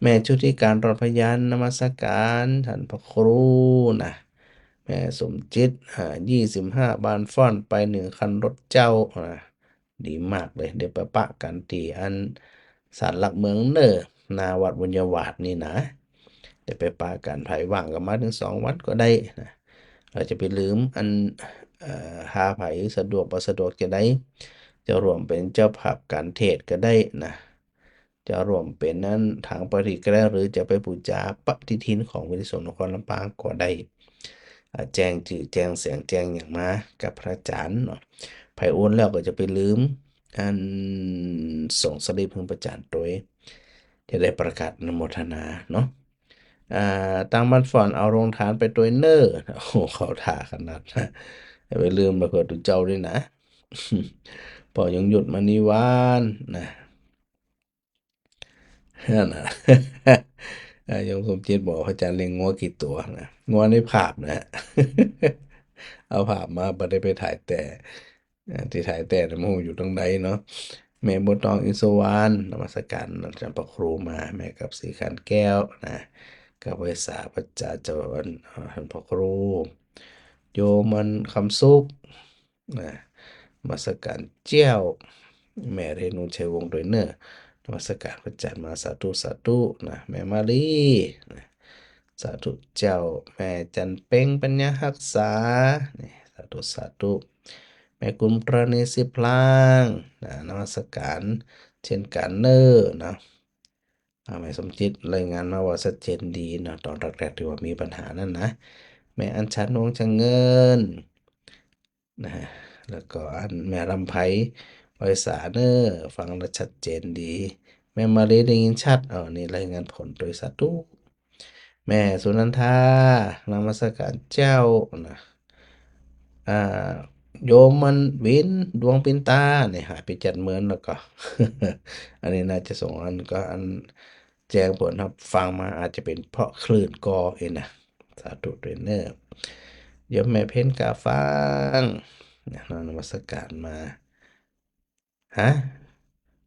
แม่ชุติการ รอดพยัญชนะ นมัสการท่านพระครูนะ แม่สมจิต อ่า ยี่สิบห้า บ้านฟ้อน ไปหนึ่งคันรถเจ้านะ ดีมากเลย เดี๋ยวไปปะกันตี้อันศาลหลักเมืองเน้อ หน้าวัดบุญญาวาสนี่นะ เดี๋ยวไปปะกัน ไผว่างก็มาถึงสองวันก็ได้นะ เราจะไปลืมอัน เอ่อ หาไผสะดวกบ่สะดวกจะได้ จะร่วมเป็นเจ้าภาพการเทศน์ก็ได้นะ จะร่วมเป็นนั้นทางปฏิกรรม หรือจะไปบูชาปฏิทินของวิทยาสงฆ์นครลำปางก็ได้ อ่า แจ้งจื้อแจ้งเสียงแจ้งหยังมากับพระอาจารย์เนาะ ไผโอนแล้วก็จะไปลืม อันส่งสลิปให้พระอาจารย์ตวย จะได้ประกาศอนุโมทนาเนาะ อ่า ตั้งบ้านฟ้อนเอาโรงทานไปตวยเน้อ โอ้โห เข้าท่าขนาดนะ อย่าไปลืมนะเพื่อตุเจ้าด้วยนะ พอยังหยุดมานิวานนะ นั่นน่ะ อ่า โยมสมจิตบอกพระอาจารย์เลี้ยงงัวกี่ตัวนะ งัวในภาพนะ เอาภาพมา บ่ได้ไปถ่ายแต่ อ่า ที่ถ่ายแต่นะ มันอยู่ตรงใดเนาะ แม่บัวตอง อินทร์สุวรรณ นมัสการอาจารย์พระครูมา แม่กับศรีขันแก้วนะ กับไหว้สาพระอาจารย์เจ้า อ่า ท่านพระครู โยมมันคำสุข นะ นมัสการเจ้า แม่เรนูชัยวงศ์ตวยเน้อ นมัสการพระอาจารย์มา สาธุ สาธุนะ แม่มาลีนะ สาธุเจ้า แม่จันเพ็ง ปัญญาฮักษา นี่ สาธุ สาธุ แม่กุลปราณี สิบพลางนะ นมัสการเช่นกันเน้อนะ อ่า แม่สมจิตรายงานมาว่าชัดเจนดีเนาะ ตอนแรกๆ ที่ว่ามีปัญหานั่นนะ แม่อัญชัน วงศ์ชะเงิน นะฮะ แล้วก็อันแม่ลำไพ ไหว้สาเน้อ ฟังแล้วชัดเจนดี แม่มาลีได้ยินชัด เอา นี่รายงานผลตวย สาธุ แม่สุนันทา นมัสการเจ้านะ อ่า โยมมันวิน ดวงปินตา นี่หายไปเจ็ดมื้อแล้วก็ อันนี้น่าจะส่งอันก็อันแจ้งผลรับฟังมา อาจจะเป็นเพราะคลื่นกอเองนะ สาธุตวยเน้อ โยมแม่เพ็ญกาฟางนะ นมัสการมา ฮะ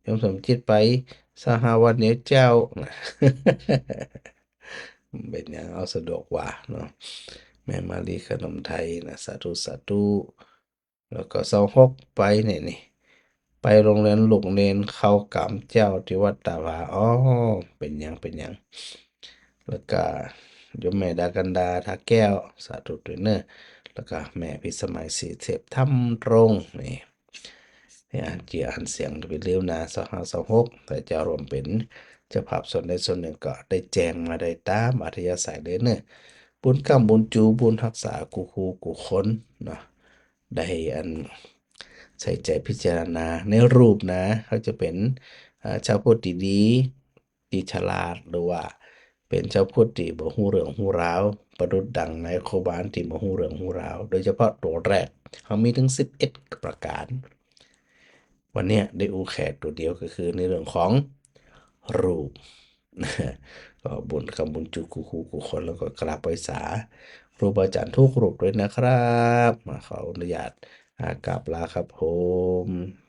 โยมสมจิตไปสหวัดเดียวเจ้านะ เป็นหยัง เอาสะดวกกว่าเนาะ แม่มาลีขนมไทยนะ สาธุ สาธุ แล้วก็ซาวหกไปนี่ นี่ ไปโรงเรียนลูกเณรเข้ากรรมเจ้าที่วัดตาผา อ๋อ เป็นหยัง เป็นหยัง แล้วก็โยมแม่ดากันดา ทาแก้ว สาธุตวยเน้อ แล้วก็แม่พิสมัย ศรีเทพ ธรรมรงค์ นี่ ให้อ่านชื่ออ่านเสียงไปเร็วนะ สองห้าสองหก แต่จะร่วมเป็นเจ้าภาพส่วนใดส่วนหนึ่งก็ได้แจ้งมาได้ตามอัธยาศัยเลยเน้อ บุญกำบุญจูบุญฮักษากู้คู่กู้คนเนาะ ได้อันใส่ใจพิจารณาในรูปนะ เขาจะเป็น อ่า ชาวพุทธดีๆ ที่ฉลาด หรือว่าเป็นชาวพุทธที่บ่ฮู้เรื่องฮู้ราว ประดุจดังนายโคบาลที่บ่ฮู้เรื่องฮู้ราว โดยเฉพาะตัวแรก เขามีถึงสิบเอ็ดประการ วันเนี้ยได้อู้แค่ตัวเดียวก็คือในเรื่องของรูป ก็บุญกำบุญจูกู้คู่กู้คน แล้วก็กราบไหว้สาครูบาอาจารย์ทุกรูปด้วยนะครับ มาขออนุญาต อ่า กราบลาครับผม